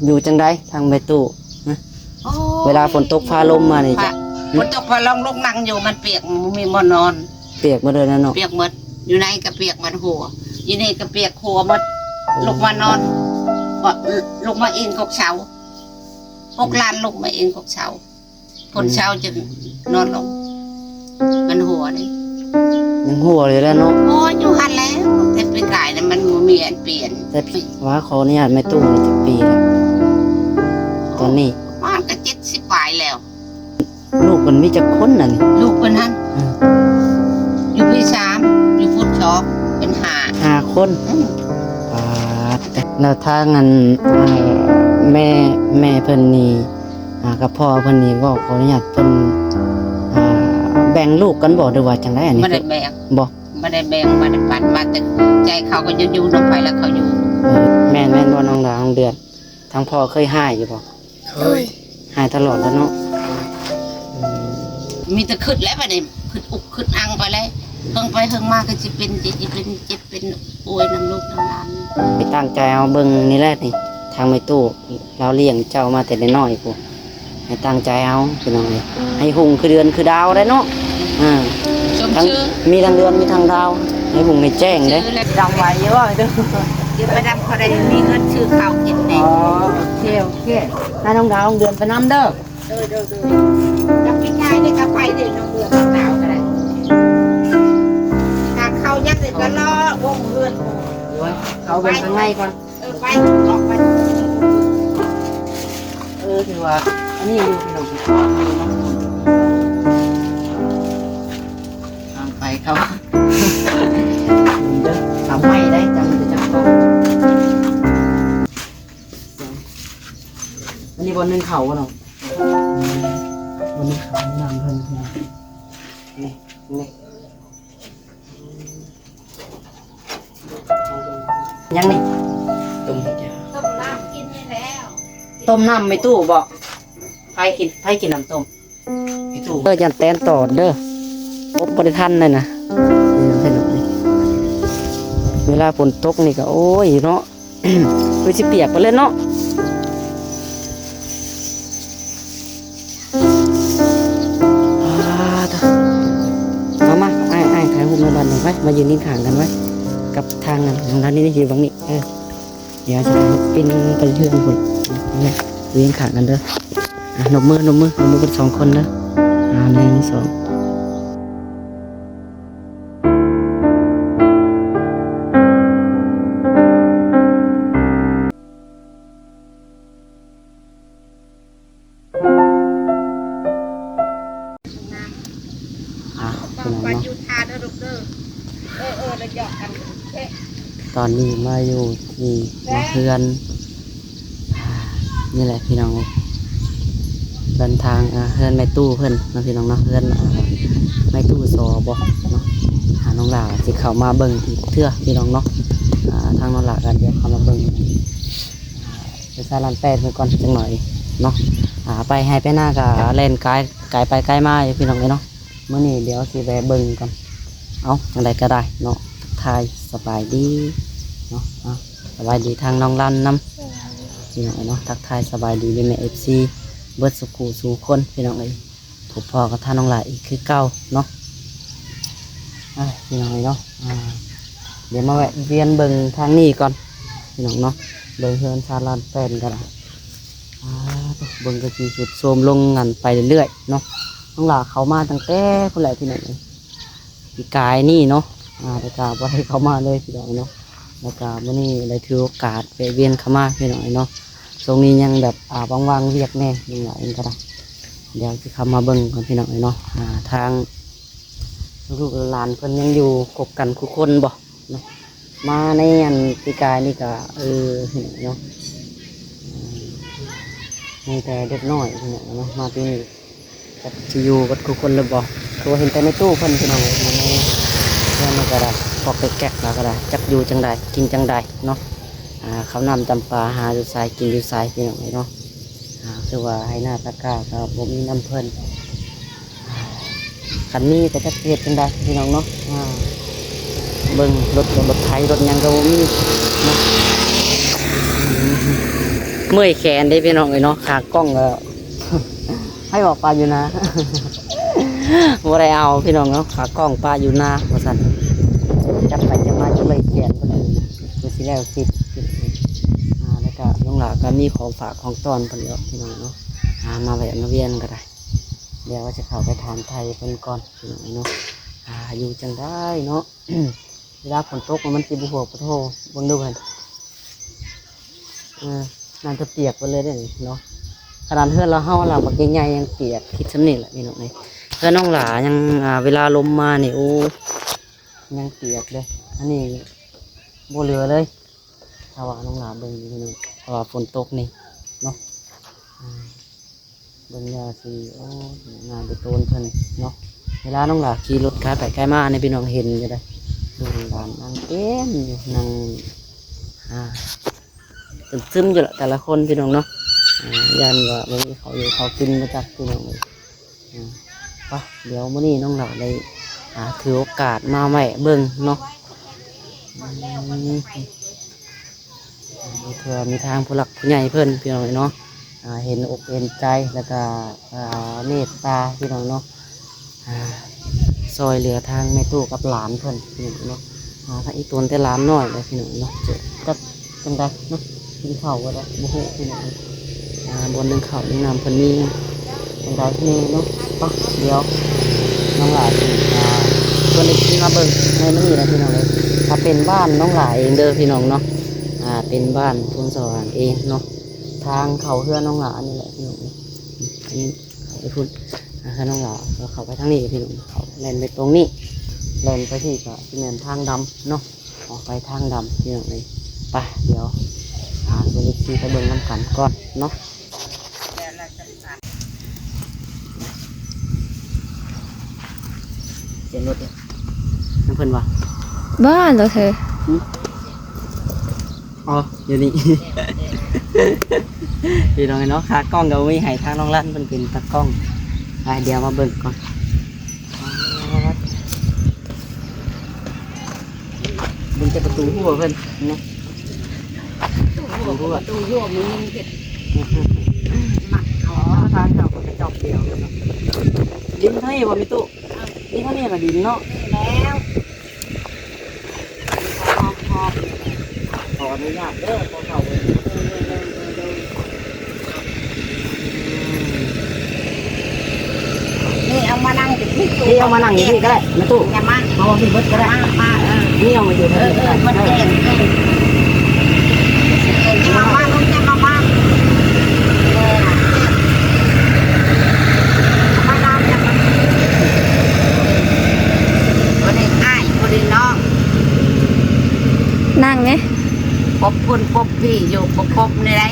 ຢູ່ຈັ່ງໃດທາງແມ່ຕູ້? ຮະ? ໂອ້ຍ ເວລາຝົນຕົກຟ້າລົມມານີ້ ຟ້າ ຈະ ຝົນຕົກຟ້າລົມ ລົງນັ່ງຢູ່ ມັນປຽກ ບໍ່ມີບ່ອນນອນ ປຽກໝົດເລີຍນະເນາະ. ປຽກໝົດ ຢູ່ໃນກໍປຽກໝົດຫົວ ຢູ່ນີ້ກໍປຽກຫົວໝົດ. ອືມ ລົງມານອນ ກໍລົງມາອີງກົກເສົາ ອືມ ຫົກລ້ານລົງມາອີງກົກເສົາ. ຝົນເຊົາຈຶ່ງນອນລົງ ມັນຫົວເດ້ ຍັງຫົວຢູ່ແຫຼະເນາະ. ຫົວຢູ່ຫັ້ນແຫຼະ ແຕ່ປີກາຍນະມັນບໍ່ມີອັນປ່ຽນ. ແຕ່ວ່າຂໍອະນຸຍາດແມ່ຕູ້ນີ້ຈັກປີແລ້ວຕອນນີ້? ປະມານກໍເຈັດສິບປາຍແລ້ວ. ລູກເພິ່ນມີຈັກຄົນນະນີ້? ລູກເພິ່ນຫັ້ນ ອືມ ຢູ່ປີສາມ ຢູ່ພຸ້ນສອງ ເປັນຫ້າ ຫ້າຄົນ. ອືມ ປາດ ແລ້ວທາງອັນ ເອີ່ ແມ່ ແມ່ເພິ່ນນີ້ ອ່າ ກັບພໍ່ເພິ່ນນີ້ ເວົ້າ ຂໍອະນຸຍາດ ເພິ່ນ ອ່າ ແບ່ງລູກກັນບໍ່ ຫຼືວ່າຈັ່ງໃດ? ອັນນີ້ ບໍ່ໄດ້ແບ່ງ ບໍ່ ບໍ່ໄດ້ແບ່ງ ບໍ່ໄດ້ປັນ ມາແຕ່ໃຈເຂົາກໍຢູ່ ຢູ່ນຳໃຜລະເຂົາຢູ່. ເອີ ແມ່ນ ແມ່ນບໍ່ນ້ອງດາວ ນ້ອງເດືອນ? ທາງພໍ່ເຄີຍຮ້າຍຢູ່ບໍ່? ເຄີຍ ຮ້າຍຕະຫຼອດແລ້ວເນາະ. ອືມ ມີແຕ່ຄິດແຫຼະ ບັດນີ້ຄິດອຸກຄິດອັ່ງໄປແຫຼະ ເຫິງໄປເຫິງມາກໍຊິເປັນ ຊິເປັນ ເຈັບ ເປັນປ່ວຍນຳລູກນຳຫຼານ. ໃຫ້ຕັ້ງໃຈເອົາເບິ່ງນີ້ແຫຼະນີ້ ທາງແມ່ຕູ້ລາວລ້ຽງເຈົ້າມາແຕ່ນ້ອຍໆພຸ້ນ ໃຫ້ຕັ້ງໃຈເອົາພີ່ນ້ອງເອີຍ ໃຫ້ຮຸ່ງຄືເດືອນຄືດາວໄດ໋ເນາະ. ອ່າ ສົມຊື່ ມີທັງເດືອນມີທັງດາວ ໃຫ້ຮຸ່ງໃຫ້ແຈ້ງເດ້. ດຳໄວຢູ່ບໍ່? ດຳບໍ່ດຳ ພໍໄດ້ມີເງິນຊື້ເຂົ້າກິນແດ່. ອໍ ໂອເຄ ໂອເຄ ໃຫ້ນ້ອງດາວ ນ້ອງເດືອນໄປນຳເດີ. ໂດຍ ໂດຍ ໂດຍ ກັບພີ່ຊາຍນີ້ກໍໄປເດ້ ນ້ອງເດືອນນ້ອງດາວກໍໄດ້ ຖ້າເຂົາຍັງໄດ້ກໍລໍວົງເຮືອນ. ໂອ້ຍ ເຂົາເບິ່ງຂ້າງໃນກ່ອນ. ເອີ ໄປ ອອກໄປ. ເອີ ຖືວ່າອັນນີ້ຢູ່ພີ່ນ້ອງ ທາງໄປເຂົາ ເດີ ທຳໄມໄດ້ ຈຳໄດ້ຈັກ ອັນນີ້ບ່ອນໜຶ່ງເຂົ້າບໍ່ເນາະ? ອືມ ບໍ່ມີເຂົ້ານ້ຳເພິ່ນ ນີ້ ນີ້ ຫຍັງນີ້? ຕົ້ມ ຕົ້ມນ້ຳກິນນີ້ແລ້ວ. ຕົ້ມນ້ຳແມ່ຕູ້ບໍ? ໃຜກິນ ໃຜກິນນ້ຳຕົ້ມ? ແມ່ຕູ້. ເອີ ຢ້ານແຕນຕອດເດີ ອົບບໍ່ໄດ້ທັນເລີຍນະ. ເວລາຝົນຕົກນີ້ກໍ ໂອ້ຍເນາະ ຄືຊິປຽກໄປເລີຍເນາະ. ອ່າ ມາ ມາ ອ້າຍ ອ້າຍຖ່າຍຮູບໃນບ້ານນີ້ໄວ້ ມາຢືນຄຽງຂ້າງກັນໄວ້ກັບທາງນັ້ນ ທາງດ້ານນີ້ ຢູ່ເບິ່ງນີ້. ເອີ ດຽວຈະປິ່ນໄປເຮືອນພຸ້ນ ຢູ່ຄຽງຂ້າງກັນເດີ. ອ່າ ນົບມື ນົບມື ນົບມືເບິດສອງຄົນເດີ. ອ່າ ໜຶ່ງ ສອງ. ອ່າ ພີ່ນ້ອງເນາະ ຕອນນີ້ມາຢູ່ທີ່ເຮືອນ ອ່າ ນີ້ແຫຼະພີ່ນ້ອງເອີຍ ເດີນທາງ ອ່າ ເຮືອນແມ່ຕູ້ເພິ່ນເນາະພີ່ນ້ອງເນາະ ເຮືອນ ອ່າ ແມ່ຕູ້ ສ ບໍ ເນາະ. ອ່າ ນ້ອງຫຼ້າຊິເຂົ້າມາເບິ່ງອີກເທື່ອພີ່ນ້ອງເນາະ. ອ່າ ທາງນ້ອງຫຼ້າກໍດຽວເຂົ້າມາເບິ່ງ ເປັນຊາວລ້ານແປດເພິ່ນກ່ອນຈັກໜ້ອຍເນາະ. ອ່າ ໄປໄຮ່ໄປນາກໍແລ່ນກາຍ ກາຍໄປກາຍມາຢູ່ພີ່ນ້ອງເອີຍເນາະ. ມື້ນີ້ດຽວຊິແວະເບິ່ງກ່ອນ ເອົາ ຈັ່ງໃດກໍໄດ້ເນາະ. ທັກທາຍສະບາຍດີເນາະ ອ່າ ສະບາຍດີທາງນ້ອງລັນນຳ ພີ່ນ້ອງເອີຍເນາະ. ທັກທາຍສະບາຍດີແມ່ໆ ເອັຟຊີ ເບິດສູ່ຄູ່ສູ່ຄົນ ພີ່ນ້ອງເອີຍ. ພົບພໍ້ກັບທ່ານນ້ອງຫຼ້າອີກຄືເກົ່າເນາະ. ອ່າ ພີ່ນ້ອງເອີຍເນາະ ອ່າ ດຽວມາແວະວຽນເບິ່ງທາງນີ້ກ່ອນ ພີ່ນ້ອງເນາະ. ເບິ່ງເຮືອນຊານລ້ານແປ້ນກໍໄດ້. ອ່າ ເບິ່ງກໍຊິຊຸດໂຊມລົງ ອັນ ໄປເລື້ອຍໆເນາະ. ນ້ອງຫຼ້າເຂົ້າມາຕັ້ງແຕ່ພຸ້ນແຫຼະ ພີ່ນ້ອງເອີຍ ປີກາຍນີ້ເນາະ. ອ່າ ແຕ່ກໍບໍ່ໄດ້ເຂົ້າມາເລີຍ ພີ່ນ້ອງເນາະ. ແລ້ວກໍມື້ນີ້ໄດ້ຖືໂອກາດແວະວຽນເຂົ້າມາ ພີ່ນ້ອງເອີຍເນາະ. ຊ່ວງນີ້ຍັງແບບ ອ່າ ຫວ່າງໆວຽກແດ່ ຍັງຫຼາຍກໍໄດ້. ດຽວຊິເຂົ້າມາເບິ່ງກ່ອນ ພີ່ນ້ອງເອີຍເນາະ ອ່າ ທາງລູກໆຫຼານເພິ່ນຍັງຢູ່ຄົບກັນຄູ່ຄົນບໍ່ເນາະ. ມາໃນອັນປີກາຍນີ້ກໍ ເອີ ເນາະ ມີແຕ່ເດັກນ້ອຍ ພີ່ນ້ອງເນາະ. ມາປີນີ້ ຈັກຊິຢູ່ເບິດຄູ່ຄົນຫຼືບໍ່ ຄືວ່າເຫັນແຕ່ໃນຕູ້ເພິ່ນ ພີ່ນ້ອງເອີຍ. ແລ້ວມັນກໍໄດ້ ປອກແກກໆ ລາວກໍໄດ້ ຈັກຢູ່ຈັ່ງໃດ ກິນຈັ່ງໃດເນາະ. ອ່າ ເຂົ້ານ້ຳຈຳປາ ຫາຢູ່ໃສ ກິນຢູ່ໃສ ພີ່ນ້ອງເອີຍເນາະ. ອ່າ ຄືວ່າໄຮ່ນາຕາກ້າກໍບໍ່ມີນຳເພິ່ນ ຄັນມີກໍຈັກຊິເຮັດຈັ່ງໃດ ພີ່ນ້ອງເນາະ. ອ່າ ເບິ່ງລົດ ລົດໄຖ ລົດຫຍັງກໍບໍ່ມີເນາະ. เมื่อยแขนเด้พี่น้องเอ้ยเนาะ ขากล้องก็ ให้บอกปลาอยู่นา บ่ได้เอาพี่น้องเนาะ ขากล้องปลาอยู่นาว่าซั่น จับไปจับมาจนเมื่อยแขนเพิ่น เพิ่นสิแล้วคลิป อ่า แล้วก็น้องหลาก็มีของฝากของต้อนเพิ่นเนาะพี่น้องเนาะ อ่า มาแวะมาเวียนก็ได้ เดี๋ยวว่าจะเข้าไปถามไทยเพิ่นก่อนพี่น้องเนาะ อ่า อยู่จังได๋เนาะ เวลาฝนตกมันสิบ่หัวปะโท เบิ่งดูหั่น เออ น่าจะเปียกไปเลยเด้เนาะ ขนาดเฮือนเรา เฮาหลังบักใหญ่ๆยังเปียก คิดส่ำนี้แหละพี่น้องเอ้ย เฮือนน้องหลายัง อ่า เวลาลมมานี่ โอ้ ยังเปียกเด้ อันนี้บ่เหลือเลย ถ้าว่าน้องหลาเบิ่งอยู่พี่น้อง เพราะว่าฝนตกนี่เนาะ อ่า เบิ่งยาสิ โอ้ งามไปโตนเพิ่นเนาะ เวลาน้องหลาขี่รถขายไปขายมานี่พี่น้องเห็นอยู่เด้ ลูกหลานนั่งเต็มอยู่ นั่ง อ่า ซึมๆอยู่ละแต่ละคนพี่น้องเนาะ อ่า ย่านว่าบ่มีข้าวอยู่ข้าวกินบ่จักพี่น้องเอ้ย อ่า ไป เดี๋ยวมื้อนี้น้องหลาได้ อ่า ถือโอกาสมาแวะเบิ่งเนาะ อืม เทื่อมีทางผู้หลักผู้ใหญ่เพิ่นพี่น้องเนาะ อ่า เห็นอกเห็นใจ แล้วก็ อ่า เมตตาพี่น้องเนาะ อ่า ซ่อยเหลือทางแม่ตู้กับหลานเพิ่นพี่น้องเนาะ อ่า ทั้งอีตนแต่หลานน้อยเลยพี่น้องเนาะ จักจังใดเนาะ กินข้าวบ่ได้ บ่ฮู้พี่น้อง อ่า บ่อนนึ่งข้าวนึ่งน้ำเพิ่นมีจังใด๋แน่เนาะ ไป เดี๋ยวน้องหลาสิ อ่า ชวนเอฟซีมาเบิ่งในมื้อนี้นะพี่น้องเอ้ย ถ้าเป็นบ้านน้องหลาเองเด้อพี่น้องเนาะ อ่า เป็นบ้านโพนสว่างเองเนาะ ทางเข้าเฮือนน้องหลานี่แหละพี่น้องเอ้ย อันนี้เข้าไปพุ้น อ่า เฮือนน้องหลา ก็เข้าไปทางนี้พี่น้อง เข้าแล่นไปตรงนี้ แล่นไปที่ก็สิแม่นทางดำเนาะ ออกไปทางดำพี่น้องเอ้ย ไป เดี๋ยว อ่า ชวนเอฟซีไปเบิ่งนำกันก่อนเนาะ เสียงรถเนี่ย นำเพิ่นว่า บ้านเหรอเธอ หึ อ๋อ อยู่นี่ พี่น้องเนาะ ขากล้องก็มีให้ทางน้องลั่นเพิ่นเป็นตากล้อง ไป เดี๋ยวมาเบิ่งก่อน เบิ่งแต่ประตูรั้วเพิ่นเนาะ ประตูรั้ว ประตูรั้วมันเฮ็ด มักเอา อ๋อ ทางเข้าก็กระจอกเดียวเนาะ ดินเท่านี้บ่มีตู้ เออ ดินเท่านี้น่ะดินเนาะ นี่แล้ว ขออนุญาตเด้อ ขอเข้าไป นี่เอามานั่งอยู่ที่ตู้ นี่เอามานั่งอยู่นี่ก็ได้ แม่ตู้ อย่ามา เอามาพี่เบิดก็ได้ มา มา เออ นี่เอามาอยู่ เออ เออ มันแดง เออ เออ อย่ามา มา ลูก อย่ามา มา เออ อย่ามา อย่ามา บ่ได้อ้าย บ่ได้น้อง นั่งไง ปบพุ้นปบพี้อยู่ บ่ปบนี่ได๋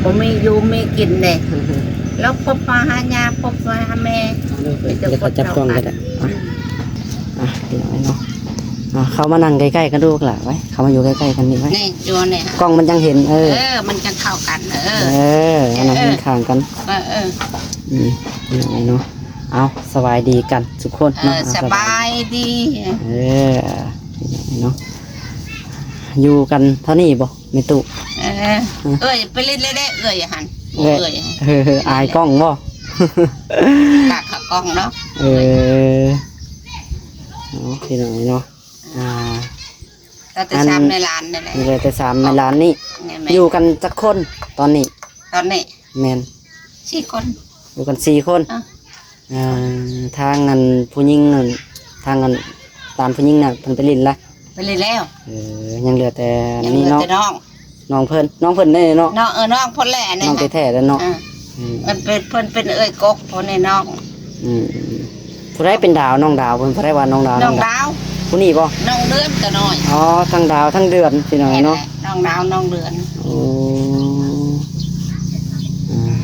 บ่มีอยู่มีกินเด้ แล้วปบมาหาย่า ปบมาหาแม่ เดี๋ยวเขาจับกล้องก็ได้ อ่ะ อ่ะ พี่น้องเนาะ อ่ะ เข้ามานั่งใกล้ๆกันดูล่ะ ไว้ เข้ามาอยู่ใกล้ๆกันนี่ไว้ นี่ อยู่นี่ กล้องมันจั่งเห็น เออ เออ มันจั่งเข้ากัน เออ เออ อันนั้น เออ ข้างกัน เออ เออ อืม พี่น้องเนาะ เอา สบายดีกันทุกคนเนาะ เออ เอา สบายดี เออ เนาะ อยู่กันเท่านี้บ่แม่ตู้ เออ เอื้อยไปเล่นเลยเด้ เอื้อยหั่น เอื้อย เอื้อย เออ อายกล้องบ่ กะขากล้องเนาะ เออ เนาะ พี่น้องเนาะ อ่า แต่ อัน สามในหลานนี่แหละ เหลือแต่สามในหลานนี่ แม่นๆ อยู่กันจักคนตอนนี้ ตอนนี้ แม่น สี่คน อยู่กันสี่คน อ่ะ อ่า ทางอันผู้หญิงนั่น ทางอันตานผู้หญิงน่ะ เพิ่นไปเล่นละ ไปเล่นแล้ว เออ ยังเหลือแต่ ยังเหลือ นี่เนาะ แต่น้อง น้องเพิ่น น้องเพิ่นเด้เนาะ น้อง เออ น้องเพิ่นแหละอันนี้ น้องแท้ๆแล้วเนาะ อ่า อืม มันเป็น เพิ่นเป็นเอื้อยกก เพิ่นนี่น้อง อืม ผู้ใดเป็นดาว น้องดาว เพิ่นผู้ใดว่าน้องดาว น้องดาว ผู้นี้บ่ น้องเดือนก็น้อย อ๋อ ทั้งดาวทั้งเดือนพี่น้องเนาะ แม่นแหละ น้องดาวน้องเดือน โอ้ อ่า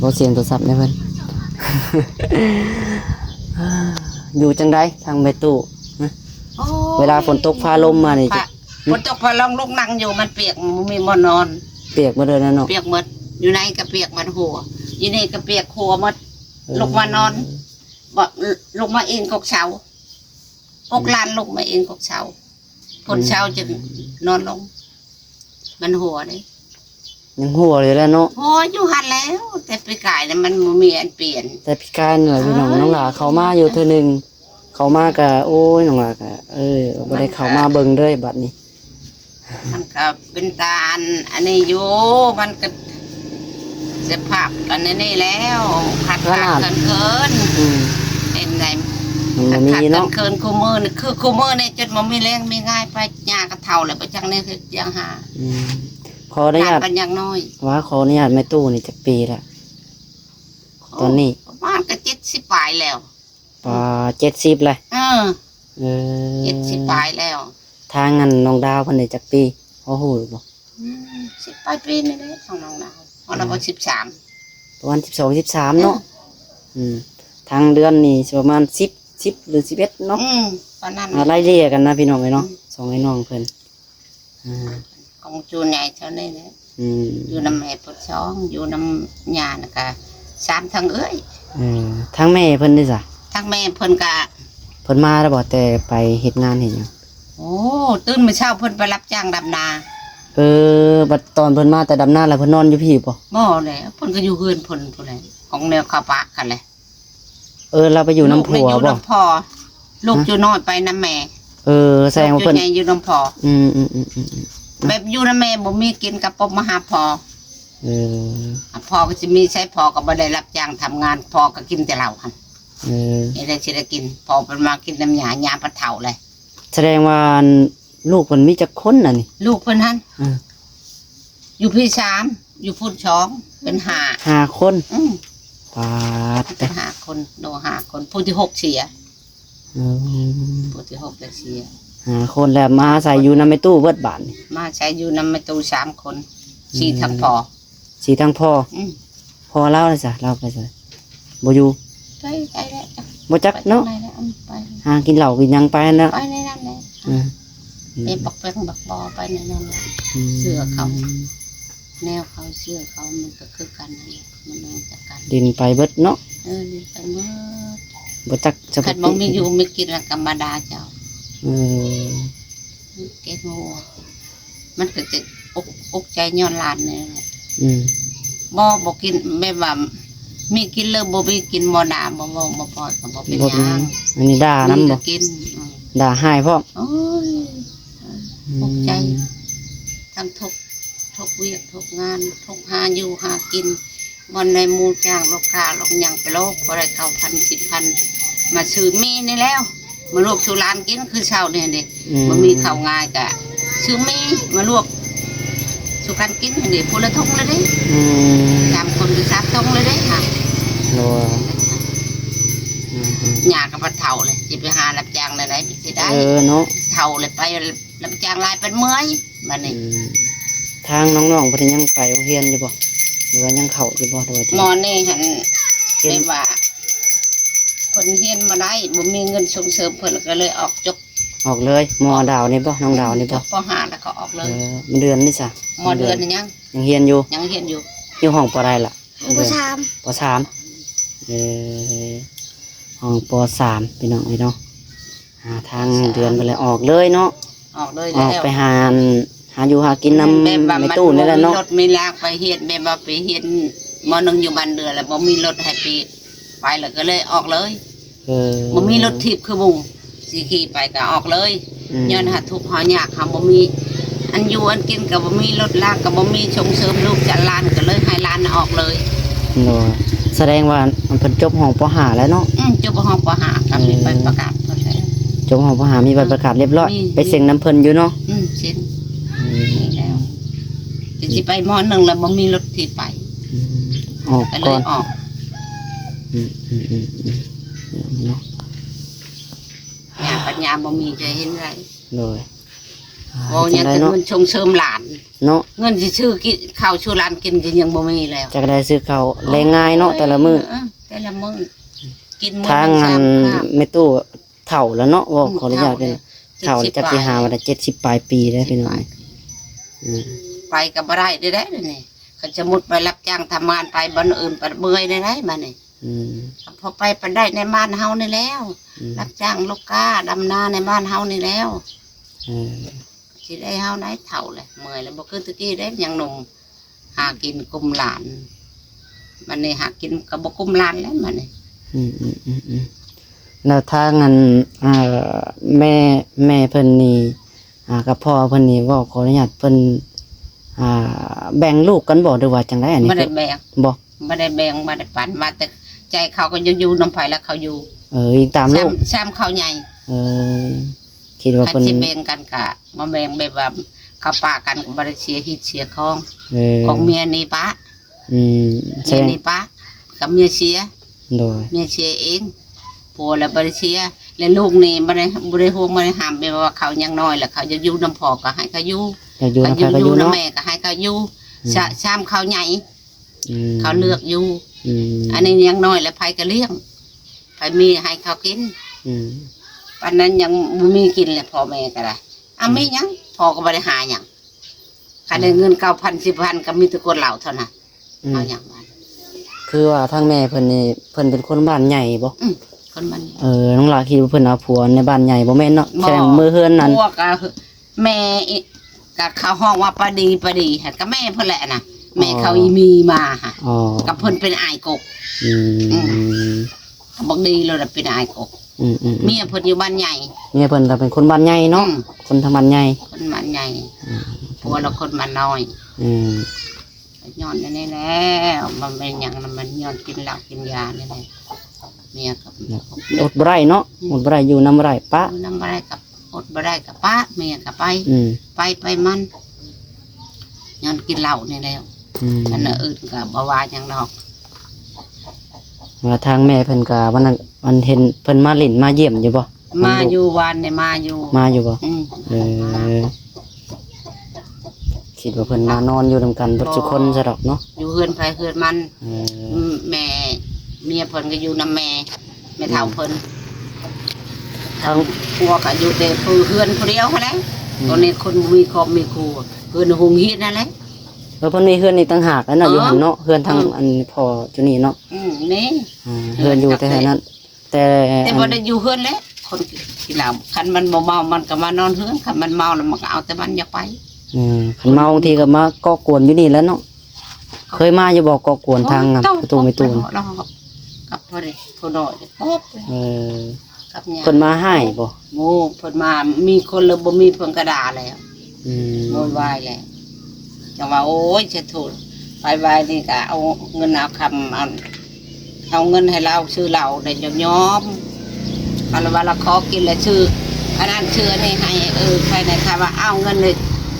บ่เสียงโทรศัพท์เด้เพิ่น อยู่จั่งใด๋ทางแม่ตู้ ฮะ โอ้ย เวลาฝนตกฟ้าลมมานี่ ฟ้า จะ ฝนตกฟ้าลม ลูกนั่งอยู่มันเปียก บ่มีบ่อนนอน เปียกหมดเลยนะเนาะ เปียกหมด อยู่ในก็เปียกหมดหัว อยู่นี่ก็เปียกหัวหมด เออ ลุกมานอน บ่ ลุกมาอิงกกเสา กกลานลุกมาอิงกกเสา ฝนเช้าจึงนอนลง มันหัวเด้ ຍັງຮົ່ວຢູ່ແຫຼະເນາະ. ຮົ່ວຢູ່ຫັ້ນແຫຼ້ວ ແຕ່ປີກາຍນະມັນບໍ່ມີອັນປ່ຽນ. ແຕ່ປີກາຍນີ້ແຫຼະ ພີ່ນ້ອງ ເອີຍ ນ້ອງຫຼ້າເຂົ້າມາຢູ່ເທື່ອໜຶ່ງ ເຂົ້າມາກະ ໂອ້ຍ ນ້ອງຫຼ້າກະ ເອີ ບໍ່ໄດ້ເຂົ້າມາເບິ່ງເລີຍບັດນີ້. ມັນກະເປັນຕາອັນ ອັນນີ້ຢູ່ ມັນກະສະພາບອັນນີ້ແລ້ວ ຂາດຂາດເຂີນເຂີນ ອືມ ເປັນໄດ ມັນບໍ່ມີເນາະ ຂາດຂາດເຂີນໆ ຄູ່ມື້ນີ້ ຄືຄູ່ມື້ນີ້ຈົນບໍ່ມີແຮງມີງາຍໄປ ຍ່າກະເຖົ້າແລ້ວ ບໍ່ຈັກແນວເຮັດຫຍັງຫາ ອືມ ຂໍອະນຸຍາດ ກັນຢ່າງນ້ອຍ ວ່າຂໍອະນຸຍາດແມ່ຕູ້ນີ້ຈັກປີລະ ຕອນນີ້ ປະມານກະເຈັດສິບປາຍແລ້ວ. ປາ ເຈັດສິບແລ້ວ ເອີ ເອີ ເຈັດສິບປາຍແລ້ວ. ທາງອັນນ້ອງດາວເພິ່ນໄດ້ຈັກປີ ພໍຮູ້ຢູ່ບໍ່? ອືມ ສິບປາຍປີນີ້ແຫຼະ ຂອງນ້ອງດາວ ເພາະລາວ ອືມ ວ່າສິບສາມ ປະມານສິບສອງ ສິບສາມເນາະ ເອີ ອືມ ທາງເດືອນນີ້ຊິປະມານສິບ ສິບ ຫຼື ສິບເອັດເນາະ ອືມ ປານນັ້ນ ອ່າ ໄລ່ເລ່ຍກັນນະ ພີ່ນ້ອງເອີຍເນາະ ອືມ ສອງອ້າຍນ້ອງເພິ່ນ ອ່າ ຂອງຈູໃຫຍ່ເທົ່ານີ້ແຫຼະ ອືມ ຢູ່ນຳແມ່ເພິ່ນສອງ ຢູ່ນຳຍ່ານະກະສາມ ທັງເອື້ອຍ ເອີ ທາງແມ່ເພິ່ນເດຊະ? ທາງແມ່ເພິ່ນກະ ເພິ່ນມາແລ້ວບໍ່ ແຕ່ໄປເຮັດງານເຮັດຫຍັງ? ໂອ້ ຕື່ນມື້ເຊົ້າເພິ່ນໄປຮັບຈ້າງດຳນາ ເອີ ບັດຕອນເພິ່ນມາແຕ່ດຳນາແລ້ວ ເພິ່ນນອນຢູ່ພີ້ບໍ່? ບໍ່ແຫຼະ ເພິ່ນກະຢູ່ເຮືອນເພິ່ນພຸ້ນແຫຼະ ຂອງແນວເຂົາປາກຫັ້ນແຫຼະ. ເອີ ລາວໄປຢູ່ນຳຜົວບໍ່? ລູກຢູ່ນຳພໍ່ ລູກ ຮະ? ຢູ່ນ້ອຍໄປນຳແມ່ ເອີ ແສດງວ່າເພິ່ນ ລູກຢູ່ໃຫຍ່ຢູ່ນຳພໍ່ ອືມໆໆໆ ແບບຢູ່ນຳແມ່ບໍ່ມີກິນກະປົບມາຫາພໍ່ ເອີ ພໍ່ກະຊິມີໃສ ພໍ່ກະບໍ່ໄດ້ຮັບຈ້າງທຳງານ ພໍ່ກະກິນແຕ່ເຫຼົ້າຫັ້ນ ເອີ ເຮັດໃດຊິໄດ້ກິນ ພໍ່ເພິ່ນມາກິນນຳຍ່າ ຍ່າພັດເຖົ້າແລ້ວ ສະແດງວ່າ ອັນ ລູກເພິ່ນມີຈັກຄົນອັນນີ້? ລູກເພິ່ນຫັ້ນ ເອີ ຢູ່ພີ້ສາມ ຢູ່ພຸ້ນສອງ ເປັນຫ້າ ຫ້າຄົນ ອືມ ປາດ ເປັນຫ້າຄົນ ໂດ ຫ້າຄົນ ຜູ້ທີຫົກເສຍ ອືມ ຜູ້ທີຫົກລະເສຍ ຫ້າຄົນແລ້ວ ມາອາໄສຢູ່ນຳແມ່ຕູ້ເບິດບາດນີ້ ມາອາໄສຢູ່ນຳແມ່ຕູ້ສາມຄົນ ອືມ ສີ່ທັງພໍ່ ສີ່ທັງພໍ່ ອືມ ພໍ່ລາວລະຊະ ລາວໄປໃສ? ບໍ່ຢູ່ ໄປ ໄປແລ້ວ ບໍ່ຈັກເນາະ ໄປທາງໃດແລ້ວ ອືມ ໄປ ຫາກິນເຫຼົ້າກິນຫຍັງໄປຫັ້ນແຫຼະ ໄປໃນນັ້ນແຫຼະ ອືມ ເປັນບັກແປ້ງບັກບໍໄປໃນນັ້ນແຫຼະ ອືມ ເຊື່ອເຂົາ ແນວເຂົາເຊື່ອເຂົາ ມັນກະຄືກັນຫັ້ນແຫຼະ ມັນຮູ້ຈັກກັນ ຫຼິ້ນໄປເບິດເນາະ ເອີ ຫຼິ້ນໄປເບິດ ບໍ່ຈັກຈະ ຄັນບໍ່ມີຢູ່ມີກິນລະກະມາດ່າເຈົ້າ ເອີ ເກັບຫົວ ມັນກະຈະອົກ ອົກໃຈຍ້ອນຫຼານນີ້ແຫຼະ ອືມ ບໍ່ ບໍ່ກິນ ແບບວ່າມີກິນ ຫຼື ບໍ່ມີກິນ ບໍ່ດ່າ ບໍ່ເວົ້າ ບໍ່ປ້ອນ ກະບໍ່ເປັນຫຍັງ ອັນນີ້ດ່ານຳບໍ່? ມີກະກິນ ອືມ ດ່າຮ້າຍພ້ອມ ໂອ້ຍ ອືມ ຕົກໃຈ ທັງທຸກ ທຸກວຽກທຸກງານ ທຸກຫາຢູ່ຫາກິນ ບ່ອນໃດໝູ່ຈ້າງລູກຄ້າລູກຫຍັງໄປໂລດ ບໍ່ໄດ້ເກົ້າພັນ ສິບພັນ ມາຊື້ໝີ່ນີ້ແລ້ວ ມາລວກສູ່ຫຼານກິນຄືເຊົ້ານີ້ເດ ອືມ ບໍ່ມີເຂົ້າງາຍກະຊື້ໝີ່ມາລວກສູ່ກັນກິນຫັ້ນເດ ຜູ້ລະຖົງເລີຍເດ ອືມ ສາມຄົນກະສາມຖົງເລີຍເດ ໂດຍ ອືມໆ ຍ່າກະພັດເຖົ້າເລີຍ ຊິໄປຫາຮັບຈ້າງແນວໃດຊິໄດ້ ເອີ ເນາະ ເຖົ້າເລີຍໄປ ຮັບຈ້າງຫຼາຍເປັນເມື່ອຍບາດນີ້ ອືມ ທາງນ້ອງໆເພິ່ນຍັງໄປໂຮງຮຽນຢູ່ບໍ່ ຫຼືວ່າຍັງເຂົ້າຢູ່ບໍ່ ຫຼືວ່າ ໝໍນີ້ຫັ້ນ ເຫັນ ແບບວ່າ ເພິ່ນຮຽນບໍ່ໄດ້ ບໍ່ມີເງິນສົ່ງເສີມເພິ່ນ ກະເລີຍອອກຈົບ ອອກເລີຍ ໝໍດາວນີ້ບໍ່ ນ້ອງດາວນີ້ບໍ່ ຈົບປໍຫ້າແລ້ວກະອອກເລີຍ ເອີ ເດືອນນີ້ຊະ ໝໍເດືອນນີ້ຍັງ ຍັງຮຽນຢູ່ ຍັງຮຽນຢູ່ ຢູ່ຫ້ອງປໍໃດລະ ປໍສາມ ປໍສາມ ເອີ ຫ້ອງປໍສາມ ພີ່ນ້ອງເອີຍເນາະ ຫາທາງເດືອນໄປແລ້ວອອກເລີຍເນາະ ອອກເລີຍ ອອກໄປຫາ ຫາຢູ່ຫາກິນນຳແມ່ຕູ້ນີ້ແຫຼະເນາະ ແບບວ່າມັນບໍ່ມີລົດມີລາໄປຮຽນ ແບບວ່າໄປຮຽນ ມໍໜຶ່ງຢູ່ບ້ານເດືອນແລ້ວບໍ່ມີລົດໃຫ້ໄປ ໄປແລ້ວກະເລີຍອອກເລີຍ ເອີ ບໍ່ມີລົດຖີບຄືໝູ່ ຊິຂີ່ໄປກະອອກເລີຍ ອືມ ຍ້ອນຫາທຸກຫາຍາກ ເຮົາບໍ່ມີອັນຢູ່ອັນກິນກະບໍ່ມີ ລົດລາກະບໍ່ມີ ສົ່ງເສີມລູກຈາກຫຼານ ກະເລີຍໃຫ້ຫຼານອອກເລີຍ ໂດຍ ສະແດງວ່າເພິ່ນຈົບຫ້ອງປໍຫ້າແລ້ວເນາະ ອືມ ຈົບຫ້ອງປໍຫ້າ ກະມີໃບປະກາດເພິ່ນແລ້ວ ຈົບຫ້ອງປໍຫ້າ ມີໃບປະກາດລຽບຮ້ອຍ ມີ ໄປເຊັງນຳເພິ່ນຢູ່ເນາະ ອືມ ເຊັງ ອືມ ມີແລ້ວ ແຕ່ຊິໄປມໍໜຶ່ງແລ້ວບໍ່ມີລົດທີ່ໄປ ອືມ ອອກກ່ອນ ກະເລີຍອອກ ອືມໆໆ ເນາະ ຍາປັນຍາບໍ່ມີຈະເຮັດໃດ ໂດຍ ອ່າ ເວົ້າຫຍັງແຕ່ເງິນສົ່ງເສີມຫຼານເນາະ ເງິນຊິຊື້ກິນເຂົ້າສູ່ຫຼານກິນກະຍັງບໍ່ມີແລ້ວ ຈັກໄດ້ຊື້ເຂົ້າແລງງາຍເນາະ ເອີ ແຕ່ລະມື້ ເອີ ແຕ່ລະມື້ ກິນມື້ ທາງອັນ ໜຶ່ງສາມຄາບ ແມ່ຕູ້ເຖົ້າແລ້ວເນາະ ເວົ້າ ອືມ ຂໍອະນຸຍາດ ເຖົ້າແລ້ວ ເປັນເຖົ້າ ຈັກຊິຫາວ່າໄດ້ເຈັດສິບປາຍປີແລ້ວ ເຈັດສິບ ພີ່ນ້ອງ ປາຍປີ ອືມ ໄປກະບໍ່ໄດ້ເດ້ ດຽວນີ້ ຄັນສົມມຸດໄປຮັບຈ້າງທຳງານ ໄປບ່ອນອື່ນ ໄປເມື່ອຍໄດ້ໃດບາດນີ້ ອືມ ພໍໄປປານໃດໃນບ້ານເຮົານີ້ແລ້ວ ອືມ ຮັບຈ້າງລູກຄ້າ ດຳນາໃນບ້ານເຮົານີ້ແລ້ວ ເອີ ຊິໄດ້ເຮົາໄດ້ເຖົ້າແລ້ວ ເມື່ອຍແລ້ວ ບໍ່ຄືແຕ່ກີ້ເດ້ ຍັງໜຸ່ມ ຫາກິນກຸມຫຼານ ບັດນີ້ຫາກິນກໍບໍ່ກຸມຫຼານແລ້ວບັດນີ້. ອືມໆໆໆ ແລ້ວທາງອັນ ເອີ ແມ່ ແມ່ເພິ່ນນີ້ ອ່າ ກັບພໍ່ເພິ່ນນີ້ ເວົ້າ ຂໍອະນຸຍາດ ເພິ່ນ ອ່າ ແບ່ງລູກກັນບໍ່ ຫຼືວ່າຈັ່ງໃດອັນນີ້? ບໍ່ໄດ້ແບ່ງ ບໍ່ ບໍ່ໄດ້ແບ່ງ ບໍ່ໄດ້ປັນ ວ່າແຕ່ໃຈເຂົາກໍຢາກຢູ່ນຳໃຜລະເຂົາຢູ່. ເອີ ອີງຕາມລູກ ຊ້ຳ ຊ້ຳເຂົາໃຫຍ່. ເອີ ຄິດວ່າເພິ່ນ ຄັນຊິແບ່ງກັນກະມາແບ່ງແບບວ່າເຂົາປະກັນ ກໍບໍ່ໄດ້ເສຍຮີດເສຍຄອງ. ເອີ ຂອງເມຍນີ້ປະ. ອືມ ເມຍນີ້ປະ ກັບເມຍເສຍ. ໂດຍ ເມຍເສຍເອງ ຜົວລະບໍ່ໄດ້ເສຍ ແລະລູກນີ້ບໍ່ໄດ້ ບໍ່ໄດ້ຫ່ວງບໍ່ໄດ້ຫ້າມ ແບບວ່າເຂົາຍັງນ້ອຍ ລະເຂົາຢາກຢູ່ນຳພໍ່ກໍໃຫ້ເຂົາຢູ່ ຢາກຢູ່ນຳໃຜກໍຢູ່ເນາະ ຢູ່ນຳແມ່ກໍໃຫ້ເຂົາຢູ່. ອືມ ຊະ ຊ້ຳເຂົາໃຫຍ່. ອືມ ເຂົາເລືອກຢູ່. ອືມ ອັນນີ້ຍັງນ້ອຍ ລະໃຜກໍລ້ຽງ ໃຜມີໃຫ້ເຂົາກິນ. ອືມ ປານນັ້ນຍັງບໍ່ມີກິນ ລະພໍ່ແມ່ກໍໄດ້ ອາ ອືມ ມີຫຍັງ ພໍ່ກໍບໍ່ໄດ້ຫາຫຍັງ. ຄັນໄດ້ເງິນເກົ້າພັນ ສິບພັນ ກໍມີແຕ່ກວດເຫຼົ້າເທົ່ານັ້ນ. ອືມ ເອົາຫຍັງມາ ຄືວ່າທາງແມ່ເພິ່ນນີ້ ເພິ່ນເປັນຄົນບ້ານໃຫຍ່ບໍ່? ອືມ ຄົນບ້ານໃຫຍ່. ເອີ ນ້ອງຫຼ້າຄິດວ່າເພິ່ນເອົາຜົວໃນບ້ານໃຫຍ່ບໍ່ແມ່ນເນາະ? ບໍ່ ແສດງມື້ເຮືອນນັ້ນ ຜົວກໍແມ່ ກໍເຂົາຮ້ອງວ່າປາດີ ປາດີ ຫັ້ນກໍແມ່ເພິ່ນແຫຼະນະ ແມ່ເຂົາອີ່ມີມາຫະ. ອໍ ກໍເພິ່ນເປັນອ້າຍກົກ. ອືມ ອືມ ບັກດີໂລດເປັນອ້າຍກົກ. ອືມໆໆ ເມຍເພິ່ນຢູ່ບ້ານໃຫຍ່ ເມຍເພິ່ນລະເປັນຄົນບ້ານໃຫຍ່ເນາະ. ອືມ ຄົນທາງບ້ານໃຫຍ່ ຄົນບ້ານໃຫຍ່. ອືມ ຜົວລະຄົນບ້ານນ້ອຍ. ອືມ ກໍຍ້ອນອັນນີ້ແຫຼະ ມັນແມ່ນຫຍັງນະ ມັນຍ້ອນກິນເຫຼົ້າກິນຢານີ້ແຫຼະ ເມຍກໍອົດບໍ່ໄດ້ເນາະ. ອືມ ອົດບໍ່ໄດ້ ຢູ່ນຳບໍ່ໄດ້ ປະ ຢູ່ນຳບໍ່ໄດ້ກໍອົດບໍ່ໄດ້ກໍປະ ເມຍກໍໄປ. ອືມ ໄປ ໄປມັນ ຍ້ອນກິນເຫຼົ້ານີ້ແຫຼະ. ອືມ ອັນອື່ນກໍບໍ່ວ່າຫຍັງດອກ. ວ່າທາງແມ່ເພິ່ນກໍ ວັນນັ້ນ ອັນເຫັນເພິ່ນມາຫຼິ້ນມາຢ້ຽມຢູ່ບໍ່? ມາຢູ່ ວານນີ້ມາຢູ່. ມາຢູ່ບໍ່? ອືມ ເອີ ມາ ຄິດວ່າເພິ່ນມານອນຢູ່ນຳກັນເບິດ ບໍ່ ທຸກຄົນຊະດອກເນາະ ຢູ່ເຮືອນໃຜເຮືອນມັນ. ເອີ ອືມ ແມ່ ເມຍເພິ່ນກໍຢູ່ນຳແມ່ ແມ່ເຖົ້າເພິ່ນ. ອືມ ທາງຜົວກໍຢູ່ແຕ່ຜູ້ເຮືອນຜູ້ດຽວຫັ້ນແຫຼະ. ອືມ ຕອນນີ້ຄົນບໍ່ມີຄອບມີຄົວ ເຮືອນໂຮງຮຽນຫັ້ນແຫຼະ. ເອີ ເພິ່ນມີເຮືອນອີກຕ່າງຫາກແລ້ວເນາະ. ເອີ ຢູ່ຫັ້ນເນາະ ເຮືອນທາງ ເອີ ອັນພໍ່ຈຸນີ້ເນາະ. ອືມ ນີ້ ອ່າ ເຮືອນຢູ່ແຕ່ຫັ້ນ ແຕ່ ແຕ່ບໍ່ໄດ້ຢູ່ເຮືອນແຫຼະ ຄົນກິນເຫຼົ້າ ຄັນມັນບໍ່ເມົາມັນກໍມານອນເຮືອນ ຄັນມັນເມົາແລ້ວມັນກໍເອົາແຕ່ມັນຢາກໄປ. ເອີ ຄັນເມົາບາງທີກໍມາກໍ່ກວນຢູ່ນີ້ແຫຼະເນາະ. ເຄີຍມາຢູ່ບໍ່ ກໍ່ກວນທາງປະຕູແມ່ຕູນ? ກັບພໍ່ເດ້ ຜູ້ນ້ອຍ ເອີ ກັບຍາ ເພິ່ນມາຮ້າຍບໍ່? ໂອ້ ເພິ່ນມາ ມີຄົນຫຼືບໍ່ມີເພິ່ນກໍດ່າແລ້ວ. ອືມ ໂວຍວາຍແຫຼະ ຈັ່ງວ່າ ໂອ້ຍ ສາທຸ ໄປວາຍນີ້ກໍເອົາເງິນເອົາຄຳ ເອົາ ເອົາເງິນໃຫ້ລາວຊື້ເຫຼົ້າໄດ້ ລາວຍອມ. ຄັນລາວວ່າລາວຂໍກິນ ລາວຊື້ອັນນັ້ນຊື້ອັນນີ້ໃຫ້ ເອີ ໃຜໃນ ຖ້າວ່າເອົາເງິນເລີຍ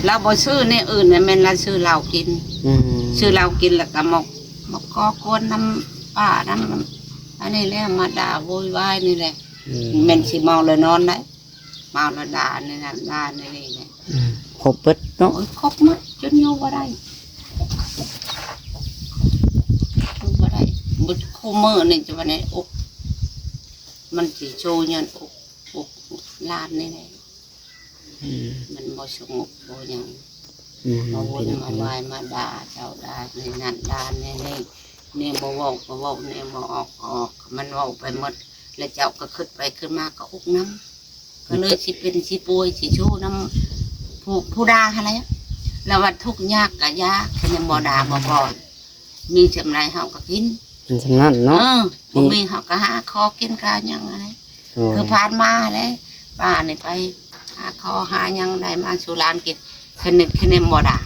ລາວບໍ່ຊື້ແນວອື່ນ ແມ່ນລາວຊື້ເຫຼົ້າກິນ. ອືມ ຊື້ເຫຼົ້າກິນ ແລ້ວກໍມາ ມາກໍ່ກວນນຳປ້ານຳອັນນີ້ແຫຼະ ມາດ່າໂວຍວາຍນີ້ແຫຼະ. ອືມ ແມ່ນຊິເມົາແລ້ວນອນໄດ໋ ເມົາແລ້ວດ່າອັນນີ້ນັ້ນ ດ່າອັນນີ້ແຫຼະ. ອືມ ຄົບເບິດເນາະ. ໂອ້ຍ ຄົບໝົດ ຈົນຢູ່ບໍ່ໄດ້ ຢູ່ບໍ່ໄດ້. ເບິດຄູ່ມື້ນີ້ຈະວ່າໃນອົກ ມັນຊິໂຊຍ້ອນອົກ ອົກຫຼານນີ້ແຫຼະ. ອືມ ມັນບໍ່ສະຫງົບບໍ່ຫຍັງ. ອືມ ມາໂວຍມາວາຍ ມາດ່າເຈົ້າ ດ່ານີ້ນັ້ນ ດ່ານີ້ນີ້ ແນວບໍ່ເວົ້າກໍເວົ້າ ແນວບໍ່ອອກກໍອອກ ມັນເວົ້າໄປໝົດ ແລ້ວເຈົ້າກໍຄິດໄປຄິດມາກໍອົກນຳ ກໍເລີຍຊິເປັນຊິປ່ວຍຊິໂຊນຳຜູ້ ຜູ້ດ່າຫັ້ນແຫຼະ. ລະວ່າທຸກຍາກກະຢາກ ຄັນຍັງບໍ່ດ່າບໍ່ປ້ອນ ມີສ່ຳໃດເຮົາກໍກິນ ເປັນສ່ຳນັ້ນເນາະ. ເອີ ບໍ່ມີເຮົາກໍຫາຂໍກິນກະຫຍັງຫັ້ນແຫຼະ. ໂດຍ ຄືຜ່ານມາແຫຼະ ປ້ານີ້ໄປຫາຂໍຫາຫຍັງໄດ້ມາສູ່ຫຼານກິນ ຄະນິດຄະເນັມບໍ່ດ່າ.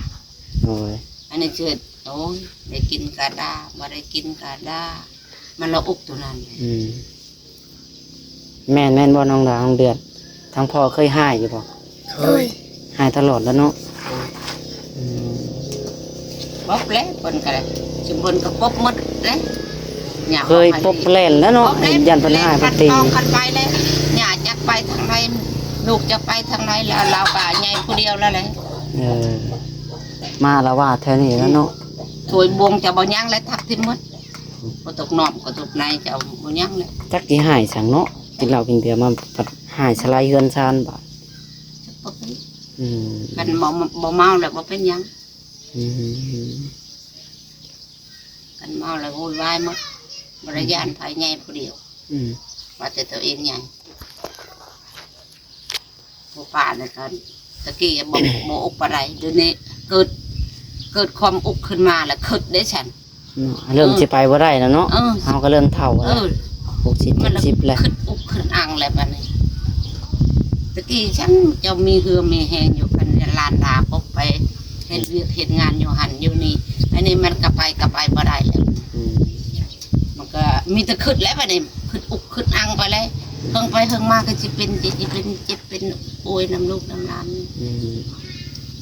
ໂດຍ ອັນນີ້ຊິ ໂອ້ຍ ໄດ້ກິນກະດ່າ ບໍ່ໄດ້ກິນກະດ່າ ມັນລະອຸກໂຕນັ້ນ. ອືມ ແມ່ນ ແມ່ນບໍ່ນ້ອງດາວ ນ້ອງເດືອນ? ທາງພໍ່ເຄີຍຮ້າຍຢູ່ບໍ່? ໂດຍ ຮ້າຍຕະຫຼອດແລ້ວເນາະ. ອືມ ປົບແລ້ວເພິ່ນກໍໄດ້ ຊຸມເພິ່ນກໍປົບໝົດເດ້. ເຄີຍປົບແລ່ນແລ້ວເນາະ ຢ້ານເພິ່ນຮ້າຍເພິ່ນຕີ. ຄັນໄປແລ້ວ ຍ່າຈັກໄປທາງໃດ ລູກຈັກໄປທາງໃດ ແລ້ວລາວກໍໃຫຍ່ຜູ້ດຽວແລ້ວແຫຼະ. ເອີ ມາອາລະວາດແຖວນີ້ແລ້ວເນາະ. ຖ້ວຍບ່ວງຈະບໍ່ຍັງແລ້ວ ທັບຖິ້ມໝົດ. ບໍ່ຕົກນອກກໍຕົກໃນ ຈະເອົາບໍ່ຍັງແລ້ວ. ຈັກຊິຮ້າຍສັງເນາະ ກິນເຫຼົ້າກິນເບຍມາ ພັດຮ້າຍສະໄລເຮືອນຊານບາດ. ອືມ ຄັນບໍ່ ບໍ່ເມົາແລ້ວບໍ່ເປັນຫຍັງ. ອືມ ຄັນເມົາແລ້ວໂວຍວາຍໝົດ ບໍ່ໄດ້ຢ້ານໃຜ ໃຫຍ່ຜູ້ດຽວ. ອືມ ວ່າແຕ່ຕົວເອງໃຫຍ່. ຜູ້ປ້ານີ້ກໍຕະກີ້ບໍ່ ບໍ່ອົກປານໃດ ດຽວນີ້ເກີດ ເກີດຄວາມອຸກຂຶ້ນມາ ແລ້ວຄິດເດ້ຊັ້ນ ເນາະ ເລີ່ມ ເອີ ຊິໄປບໍ່ໄດ້ແລ້ວເນາະ ເອີ ເຮົາກໍເລີ່ມເຖົ້າແລ້ວ ເອີ ຫົກສິບ ມັນ ເຈັດສິບແລ້ວ ຄິດອຸກຄິດອັ່ງແລ້ວບັດນີ້. ຕະກີ້ຊັ້ນເຈົ້າມີເຫື່ອມີແຮງຢູ່ ຄັນຫຼານດາປົກໄປເຮັດວຽກເຮັດງານຢູ່ຫັ້ນຢູ່ນີ້ ອັນນີ້ມັນກໍໄປ ກໍໄປບໍ່ໄດ້ແລ້ວ ອືມ ມັນກໍມີແຕ່ຄິດແລ້ວບັດນີ້ ຄິດອຸກຄິດອັ່ງໄປແລ້ວ ເຫິງໄປເຫິງມາກໍຊິເປັນ ຊິເປັນ ເຈັບເປັນປ່ວຍນຳລູກນຳຫຼານ ອືມ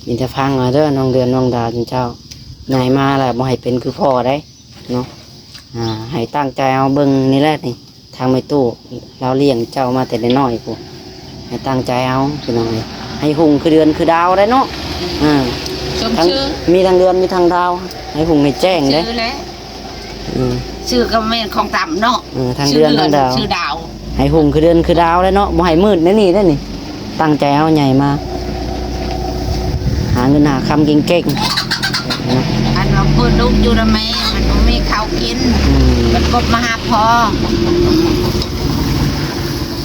ມີແຕ່ຟັງເອົາເດີ ນ້ອງເດືອນ ນ້ອງດາ ເຈົ້າ ໃຫຍ່ມາແລ້ວບໍ່ໃຫ້ເປັນຄືພໍ່ເດ້ ເນາະ ອ່າ ໃຫ້ຕັ້ງໃຈເອົາເບິ່ງນີ້ແຫຼະນີ້ ທາງແມ່ຕູ້ລາວລ້ຽງເຈົ້າມາແຕ່ນ້ອຍໆພຸ້ນ ໃຫ້ຕັ້ງໃຈເອົາພີ່ນ້ອງເອີຍ ໃຫ້ຮຸ່ງຄືເດືອນຄືດາວໄດ້ເນາະ ອ່າ ມີທັງເດືອນມີທັງດາວ ໃຫ້ຮຸ່ງໃຫ້ແຈ້ງເດ້ ຊື່ແຫຼະ ອືມ ຊື່ກໍແມ່ນຂອງຕ່ຳເນາະ ເອີ ທັງເດືອນທັງດາວ ຊື່ດາວ ໃຫ້ຮຸ່ງຄືເດືອນຄືດາວໄດ້ເນາະ ບໍ່ໃຫ້ມືດໃນນີ້ເດ້ນີ້ ຕັ້ງໃຈເອົາໃຫຍ່ມາ ຫາເງິນຫາຄຳເກັ່ງໆ ເນາະ ອັນວ່າເພິ່ນລູກຢູ່ນຳແມ່ ມັນບໍ່ມີເຂົ້າກິນ ອືມ ມັນກົບມາຫາພໍ່ ອືມ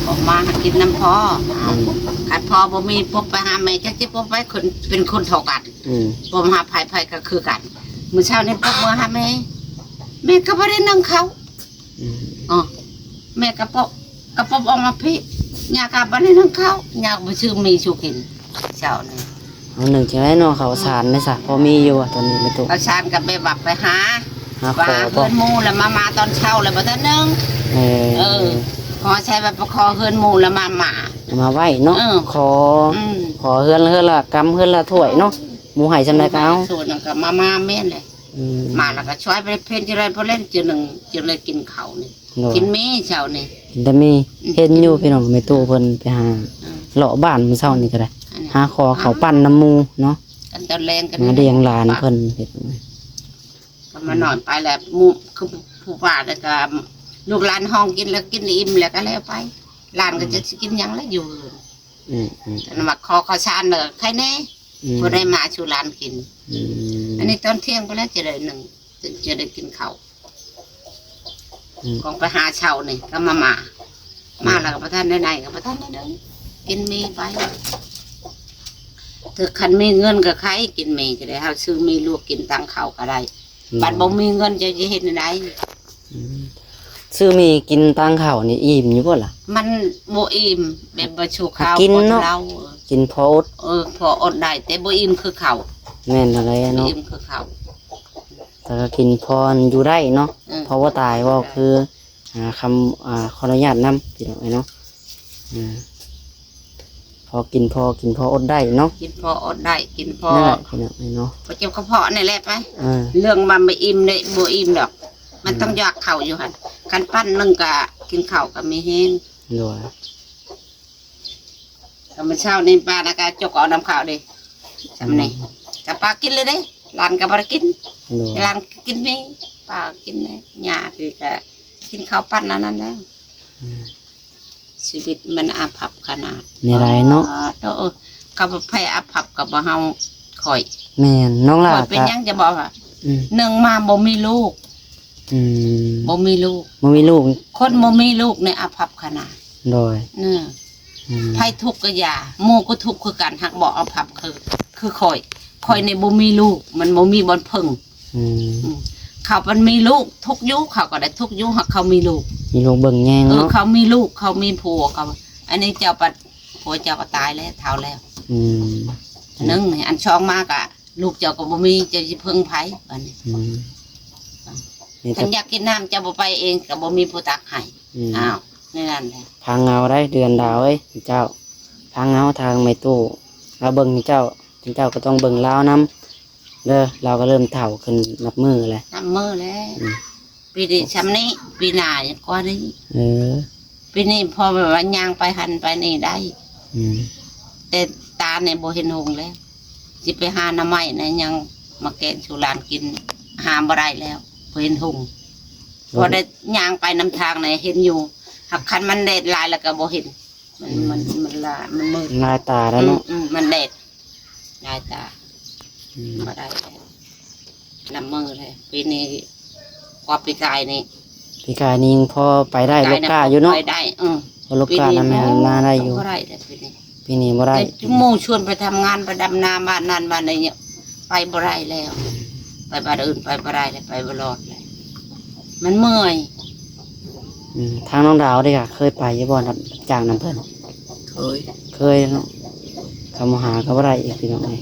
ກົບມາຫາກິນນຳພໍ່ ອືມ ຄັນພໍ່ບໍ່ມີປົບໄປຫາແມ່ ຈັກຊິປົບໄປ ຄົນເປັນຄົນເທົ່າກັນ ອືມ ປົບຫາໃຜ ໃຜກໍຄືກັນ ມື້ເຊົ້ານີ້ປົບເມືອຫາແມ່ ແມ່ກໍບໍ່ໄດ້ໜຶ້ງເຂົ້າ ອືມ ອໍ ແມ່ກະປົບ ກະປົບອອກມາພີ້ ຍ່າກະບໍ່ໄດ້ໜຶ້ງເຂົ້າ ຍ່າບໍ່ຊື້ໝີ່ສູ່ກິນ ເຈົ້ານີ້ ເອົາໜຶ້ງຈັ່ງໃດເນາະ ເຂົ້າສານເດ້ຊະ ພໍມີຢູ່ບໍ່ຕອນນີ້ແມ່ຕູ້? ເຂົ້າສານກະແບບວ່າໄປຫາ ຫາຂໍບໍ່? ວ່າເຮືອນໝູ່ລະມາ ມາຕອນເຊົ້າລະບໍ່ທັນໜຶ້ງ ເອີ ເອີ ພໍໃຊ້ວ່າໄປຂໍເຮືອນໝູ່ລະມາ ມາ ມາໄວ້ເນາະ ເອີ ຂໍ ອືມ ຂໍເຮືອນ ເຮືອນລະກຳ ເຮືອນລະຖ້ວຍເນາະ ໝູ່ໃຫ້ສ່ຳໃດກະເອົາ ສ່ວນນັ້ນກະມາ ມາແມ່ນແຫຼະ ອືມ ມາແລ້ວກໍຊ່ວຍໄປເພັນ ຈັ່ງໃດພໍແລ້ວ ຈຶ່ງ ຈຶ່ງໄດ້ກິນເຂົ້ານີ້ ໂດຍ ກິນໝີ່ເຊົ້ານີ້ ກິນແຕ່ໝີ່ ອືມ ເຫັນຢູ່ພີ່ນ້ອງ ແມ່ຕູ້ເພິ່ນໄປຫາ ອືມ ເລາະບ້ານມື້ເຊົ້ານີ້ກໍໄດ້ ອັນນີ້ ຫາຂໍເຂົ້າປັ້ນນຳໝູ່ເນາະ ອັນຕອນແລງກໍມາລ້ຽງຫຼານເພິ່ນເຮັດ ກໍມານອນໄປແລ້ວ ໝູ່ ຄືຜູ້ວ່າແລ້ວກໍ ລູກຫຼານຮ້ອງກິນແລ້ວ ກິນອີ່ມແລ້ວກໍແລ້ວໄປ ຫຼານກໍ ອືມ ຈັກຊິກິນຫຍັງລະຢູ່ເຮືອນ ອືມໆ ອັນວ່າຂໍເຂົ້າສານເດີ ໃຄແນ່ ອືມ ບໍ່ໄດ້ມາສູ່ຫຼານກິນ ອືມ ອັນນີ້ຕອນທ່ຽງໄປແລ້ວຈະໄດ້ໜຶ້ງ ຈຶ່ງຈະໄດ້ກິນເຂົ້າ ອືມ ຂອງໄປຫາເຊົ້ານີ້ກໍມາ ມາ ອືມ ມາແລ້ວກໍບໍ່ທັນໄດ້ໄນ ກໍບໍ່ທັນໄດ້ເດີ ກິນໝີ່ໄປ ເຖິງຄັນມີເງິນກໍໃຄ ກິນໝີ່ກໍໄດ້ ເຮົາຊື້ໝີ່ລວກກິນຕັງເຂົ້າກໍໄດ້ ອືມ ບັດບໍ່ມີເງິນຈະເຮັດແນວໃດ? ອືມ ຊື້ໝີ່ກິນຕັງເຂົ້ານີ້ອີ່ມຢູ່ບໍ່ລະ? ມັນບໍ່ອີ່ມ ແບບບໍ່ສູ່ເຂົ້າ ກິນເນາະ ອົດເຫຼົ້າ ກິນພໍອົດ ເອີ ພໍອົດໄດ້ ແຕ່ບໍ່ອີ່ມຄືເຂົ້າ ແມ່ນແລ້ວເນາະ ບໍ່ອີ່ມຄືເຂົ້າ ແຕ່ກໍກິນພໍຢູ່ໄດ້ເນາະ ເອີ ພໍບໍ່ຕາຍ ເວົ້າຄື ອ່າ ຄຳ ອ່າ ຂໍອະນຸຍາດນຳ ພີ່ນ້ອງເອີຍເນາະ ອ່າ ພໍກິນ ພໍກິນພໍອົດໄດ້ເນາະ ກິນພໍອົດໄດ້ ກິນພໍ ນັ້ນແຫຼະ ພີ່ນ້ອງເອີຍເນາະ ບໍ່ເຈັບກະເພາະນີ້ແຫຼະໄປ ເອີ ເລື່ອງວ່າບໍ່ອີ່ມເດ້ ບໍ່ອີ່ມດອກ ມັນ ອືມ ຕ້ອງຢາກເຂົ້າຢູ່ຫັ້ນ ຄັນປັ້ນໜຶ່ງກະກິນເຂົ້າກະມີແຮງ ໂດຍ ກະມື້ເຊົ້ານີ້ປ້ານະກະຈົກເອົານຳເຂົ້າເດ້ ຊ່ຳນີ້ ອືມ ກະປ້າກິນເລີຍເດ້ ຫຼານກະບໍ່ໄດ້ກິນ ໂດຍ ຫຼານກິນນີ້ ປ້າກິນນີ້ ຍ່າຄືກະກິນເຂົ້າປັ້ນອັນນັ້ນແລ້ວ ອືມ ຊີວິດມັນອາພັບຂະໜາດ ແນວໃດເນາະ ເອີ ເຂົາບໍ່ໃຜອາພັບກະບໍ່ເຮົາຂ້ອຍ ແມ່ນ ນ້ອງຫຼ້າ ຂ້ອຍເປັນຫຍັງຈະບອກວ່າ ອືມ ໜຶ່ງມາບໍ່ມີລູກ ອືມ ບໍ່ມີລູກ ບໍ່ມີລູກ ຄົນບໍ່ມີລູກນີ້ອາພັບຂະໜາດ ໂດຍ ເອີ ອືມ ໃຜທຸກກະຢ່າ ໝູ່ກໍທຸກຄືກັນ ຫາກບໍ່ອາພັບຄື ຄືຂ້ອຍ ຂ້ອຍນີ້ບໍ່ມີລູກ ມັນບໍ່ມີບ່ອນເພິ່ງ ອືມ ອືມ ເຂົາມັນມີລູກ ທຸກຢູ່ ເຂົາກໍໄດ້ທຸກຢູ່ ຫາກເຂົາມີລູກ ມີລູກເບິ່ງແຍງ ເອີ ເນາະ ເຂົາມີລູກ ເຂົາມີຜົວ ເຂົາ ອັນນີ້ເຈົ້າປັດ ຜົວເຈົ້າກໍຕາຍແລ້ວ ເຖົ້າແລ້ວ ອືມ ໜຶ່ງ ອັນສອງມາກະ ລູກເຈົ້າກໍບໍ່ມີ ເຈົ້າຊິເພິ່ງໃຜ ບາດນີ້ ອືມ ຄັນຢາກກິນນ້ຳເຈົ້າບໍ່ໄປເອງ ກໍບໍ່ມີຜູ້ຕັກໃຫ້ ອືມ ອ້າວ ໃນນັ້ນແຫຼະ ຟັງເອົາໄດ໋ ເດືອນດາວເອີຍ ເຈົ້າ ຟັງເອົາ ທາງແມ່ຕູ້ລາວເບິ່ງເຈົ້າ ເຈົ້າກໍຕ້ອງເບິ່ງລາວນຳເດີ ລາວກໍເລີ່ມເຖົ້າຂຶ້ນນັບມື້ແຫຼະ ນັບມື້ແລ້ວ ອືມ ປີນີ້ຊ່ຳນີ້ ປີໜ້າກວ່ານີ້ ເອີ ປີນີ້ພໍແບບວ່າຍ່າງໄປຫັ້ນໄປນີ້ໄດ້ ອືມ ແຕ່ຕານີ້ບໍ່ເຫັນຮຸ່ງແລ້ວ ຊິໄປຫາໜໍ່ໄມ້ນະ ຍັງມາແກງສູ່ຫຼານກິນ ຫາບໍ່ໄດ້ແລ້ວ ບໍ່ເຫັນຮຸ່ງ ບໍ່ ພໍໄດ້ຍ່າງໄປນຳທາງນີ້ເຫັນຢູ່ ຫາກຄັນມັນແດດຫຼາຍແລ້ວກໍບໍ່ເຫັນ ມັນ ອືມ ມັນ ມັນລາ ມັນມືດ ລາຍຕາແລ້ວເນາະ ອືມ ອືມ ມັນແດດ ລາຍຕາ ອືມ ບໍ່ໄດ້ແລ້ວ ນັບມື້ແລ້ວ ປີນີ້ກວ່າປີກາຍນີ້ ປີກາຍນີ້ຍັງພໍໄປໄດ້ ລົກກ້າຢູ່ເນາະ ໄປໄດ້ ເອີ ລົກກ້ານຳແມ່ນາໄດ້ຢູ່ ບໍ່ໄດ້ແລ້ວປີນີ້ ປີນີ້ບໍ່ໄດ້ ແຕ່ໝູ່ຊວນໄປທຳງານ ໄປດຳນາບ້ານນັ້ນບ້ານນີ້ ໄປ ໄປບໍ່ໄດ້ແລ້ວ ໄປບ້ານອື່ນໄປບໍ່ໄດ້ແລ້ວ ໄປບໍ່ລອດແລ້ວ ມັນເມື່ອຍ. ອືມ ທາງນ້ອງດາວເດ້ ເຄີຍໄປຢູ່ບໍ່ ຮັບຈ້າງນຳເພິ່ນ? ເຄີຍ ເຄີຍເນາະ ເຂົາມາຫາກໍບໍ່ໄດ້ອີກ ພີ່ນ້ອງເອີຍ.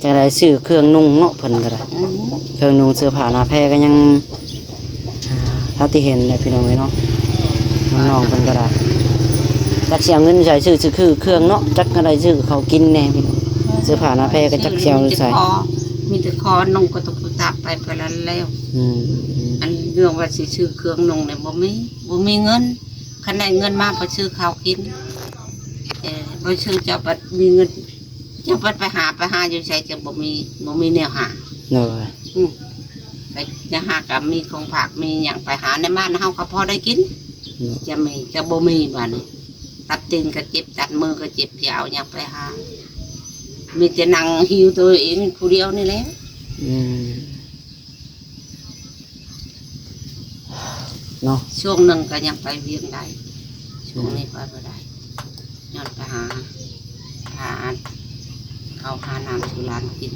ຈັ່ງໃດຊື້ເຄື່ອງນຸ່ງເນາະ ເພິ່ນກໍໄດ້ ອືມ ເຄື່ອງນຸ່ງເສື້ອຜ້າໜ້າແພກໍຍັງ ອ່າ ເທົ່າທີ່ເຫັນແຫຼະ ພີ່ນ້ອງເອີຍເນາະ ນ້ອງໆເພິ່ນກໍໄດ້ ຈັກຊິເອົາເງິນໃສຊື້ ຊື້ເຄື່ອງເນາະ ຈັກກໍໄດ້ຊື້ເຂົ້າກິນແດ່ ພີ່ນ້ອງ ເສື້ອຜ້າໜ້າແພກໍຈັກຊິເອົາໃສ ມີແຕ່ຂໍ ມີແຕ່ຂໍນຸ່ງກໍຕ້ອງໄປຕາກໄປ ໄປນັ້ນແລ້ວ. ອືມ ອັນເລື່ອງວ່າຊິຊື້ເຄື່ອງນຸ່ງນີ້ບໍ່ມີ ບໍ່ມີເງິນ ຄັນໄດ້ເງິນມາໄປຊື້ເຂົ້າກິນ ເອີ ບໍ່ຊື້ ເຈົ້າບັດມີເງິນ ເຈົ້າບັດໄປຫາ ໄປຫາຢູ່ໃສ ເຈົ້າບໍ່ມີ ບໍ່ມີແນວຫາ. ໂດຍ ອືມ ໄປຈະຫາກໍມີຂອງຝາກມີຫຍັງ ໄປຫາໃນບ້ານເຮົາກໍພໍໄດ້ກິນ ອືມ ຈະມີ ຈະບໍ່ມີບາດນີ້ ຕັດຕີນກໍເຈັບ ຕັດມືກໍເຈັບ ຈະເອົາຫຍັງໄປຫາ ມີແຕ່ນັ່ງຫິ້ວໂຕເອງຜູ້ດຽວນີ້ແຫຼະ. ອືມ ເນາະ ຊ່ວງໜຶ່ງກໍຍັງໄປວຽງໄດ້ ຊ່ວງນີ້ໄປບໍ່ໄດ້ ຍ້ອນໄປຫາ ຫາເຂົ້າຫານ້ຳສູ່ຫຼານກິນ.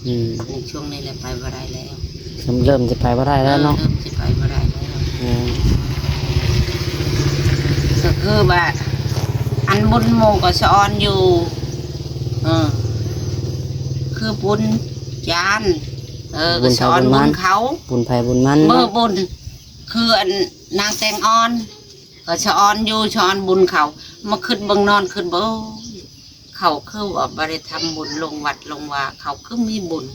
ອືມ ໃນຊ່ວງນີ້ແຫຼະໄປບໍ່ໄດ້ແລ້ວ ເລີ່ມ ເລີ່ມຊິໄປບໍ່ໄດ້ແລ້ວເນາະ ເອີ ເລີ່ມຊິໄປບໍ່ໄດ້ແລ້ວ. ອືມ ກໍຄືວ່າ ອັນບຸນໝູ່ກໍສະອອນຢູ່ ເອີ ຄືບຸນຈານ ເອີ ກໍສະອອນບຸນເຂົາ ບຸນໃຜບຸນມັນ ເອີ ເນາະ ບຸນ ຄືອັນນາງແຕງອ່ອນ ກໍສະອອນຢູ່ ສະອອນບຸນເຂົາ ມາຄຶດເບິ່ງ ນອນຄຶດເບິ່ງ ເຂົາຄືວ່າບໍ່ໄດ້ທຳບຸນ ລົງວັດລົງວາ ເຂົາຄືມີບຸນ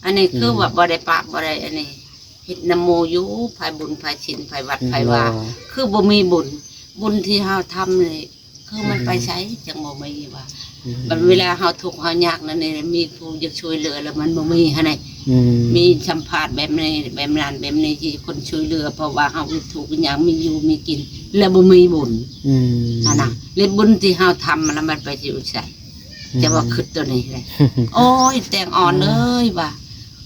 ອັນນີ້ຄື ອືມ ວ່າບໍ່ໄດ້ປະ ບໍ່ໄດ້ອັນນີ້ ເຮັດນຳໝູ່ຢູ່ ໃຜບຸນໃຜສິນ ໃຜວັດໃຜວາ ອືມ ຄືບໍ່ມີບຸນ ບຸນທີ່ເຮົາທຳນີ້ ຄືມັນໄປໃສ ອືມ ຈັ່ງບໍ່ມີວ່າ ອືມ ບັດເວລາເຮົາທຸກເຮົາຍາກນັ້ນນີ້ ມີຜູ້ຢາກຊ່ວຍເຫຼືອແລ້ວມັນບໍ່ມີຫັ້ນນະ. ອືມ ມີສຳພາດແບບນີ້ ແບບນັ້ນແບບນີ້ ທີ່ຄົນຊ່ວຍເຫຼືອ ເພາະວ່າເຮົາທຸກຍາກ ມີຢູ່ມີກິນ ແລ້ວບໍ່ມີບຸນ ອືມ ຫັ້ນນະ ແລະບຸນທີ່ເຮົາທຳຫັ້ນນະ ມັນໄປຢູ່ໃສ ອືມ ຈະວ່າຄຶດໂຕນີ້ແຫຼະ. ໂອ້ຍ ແຕງອ່ອນເອີຍວ່າ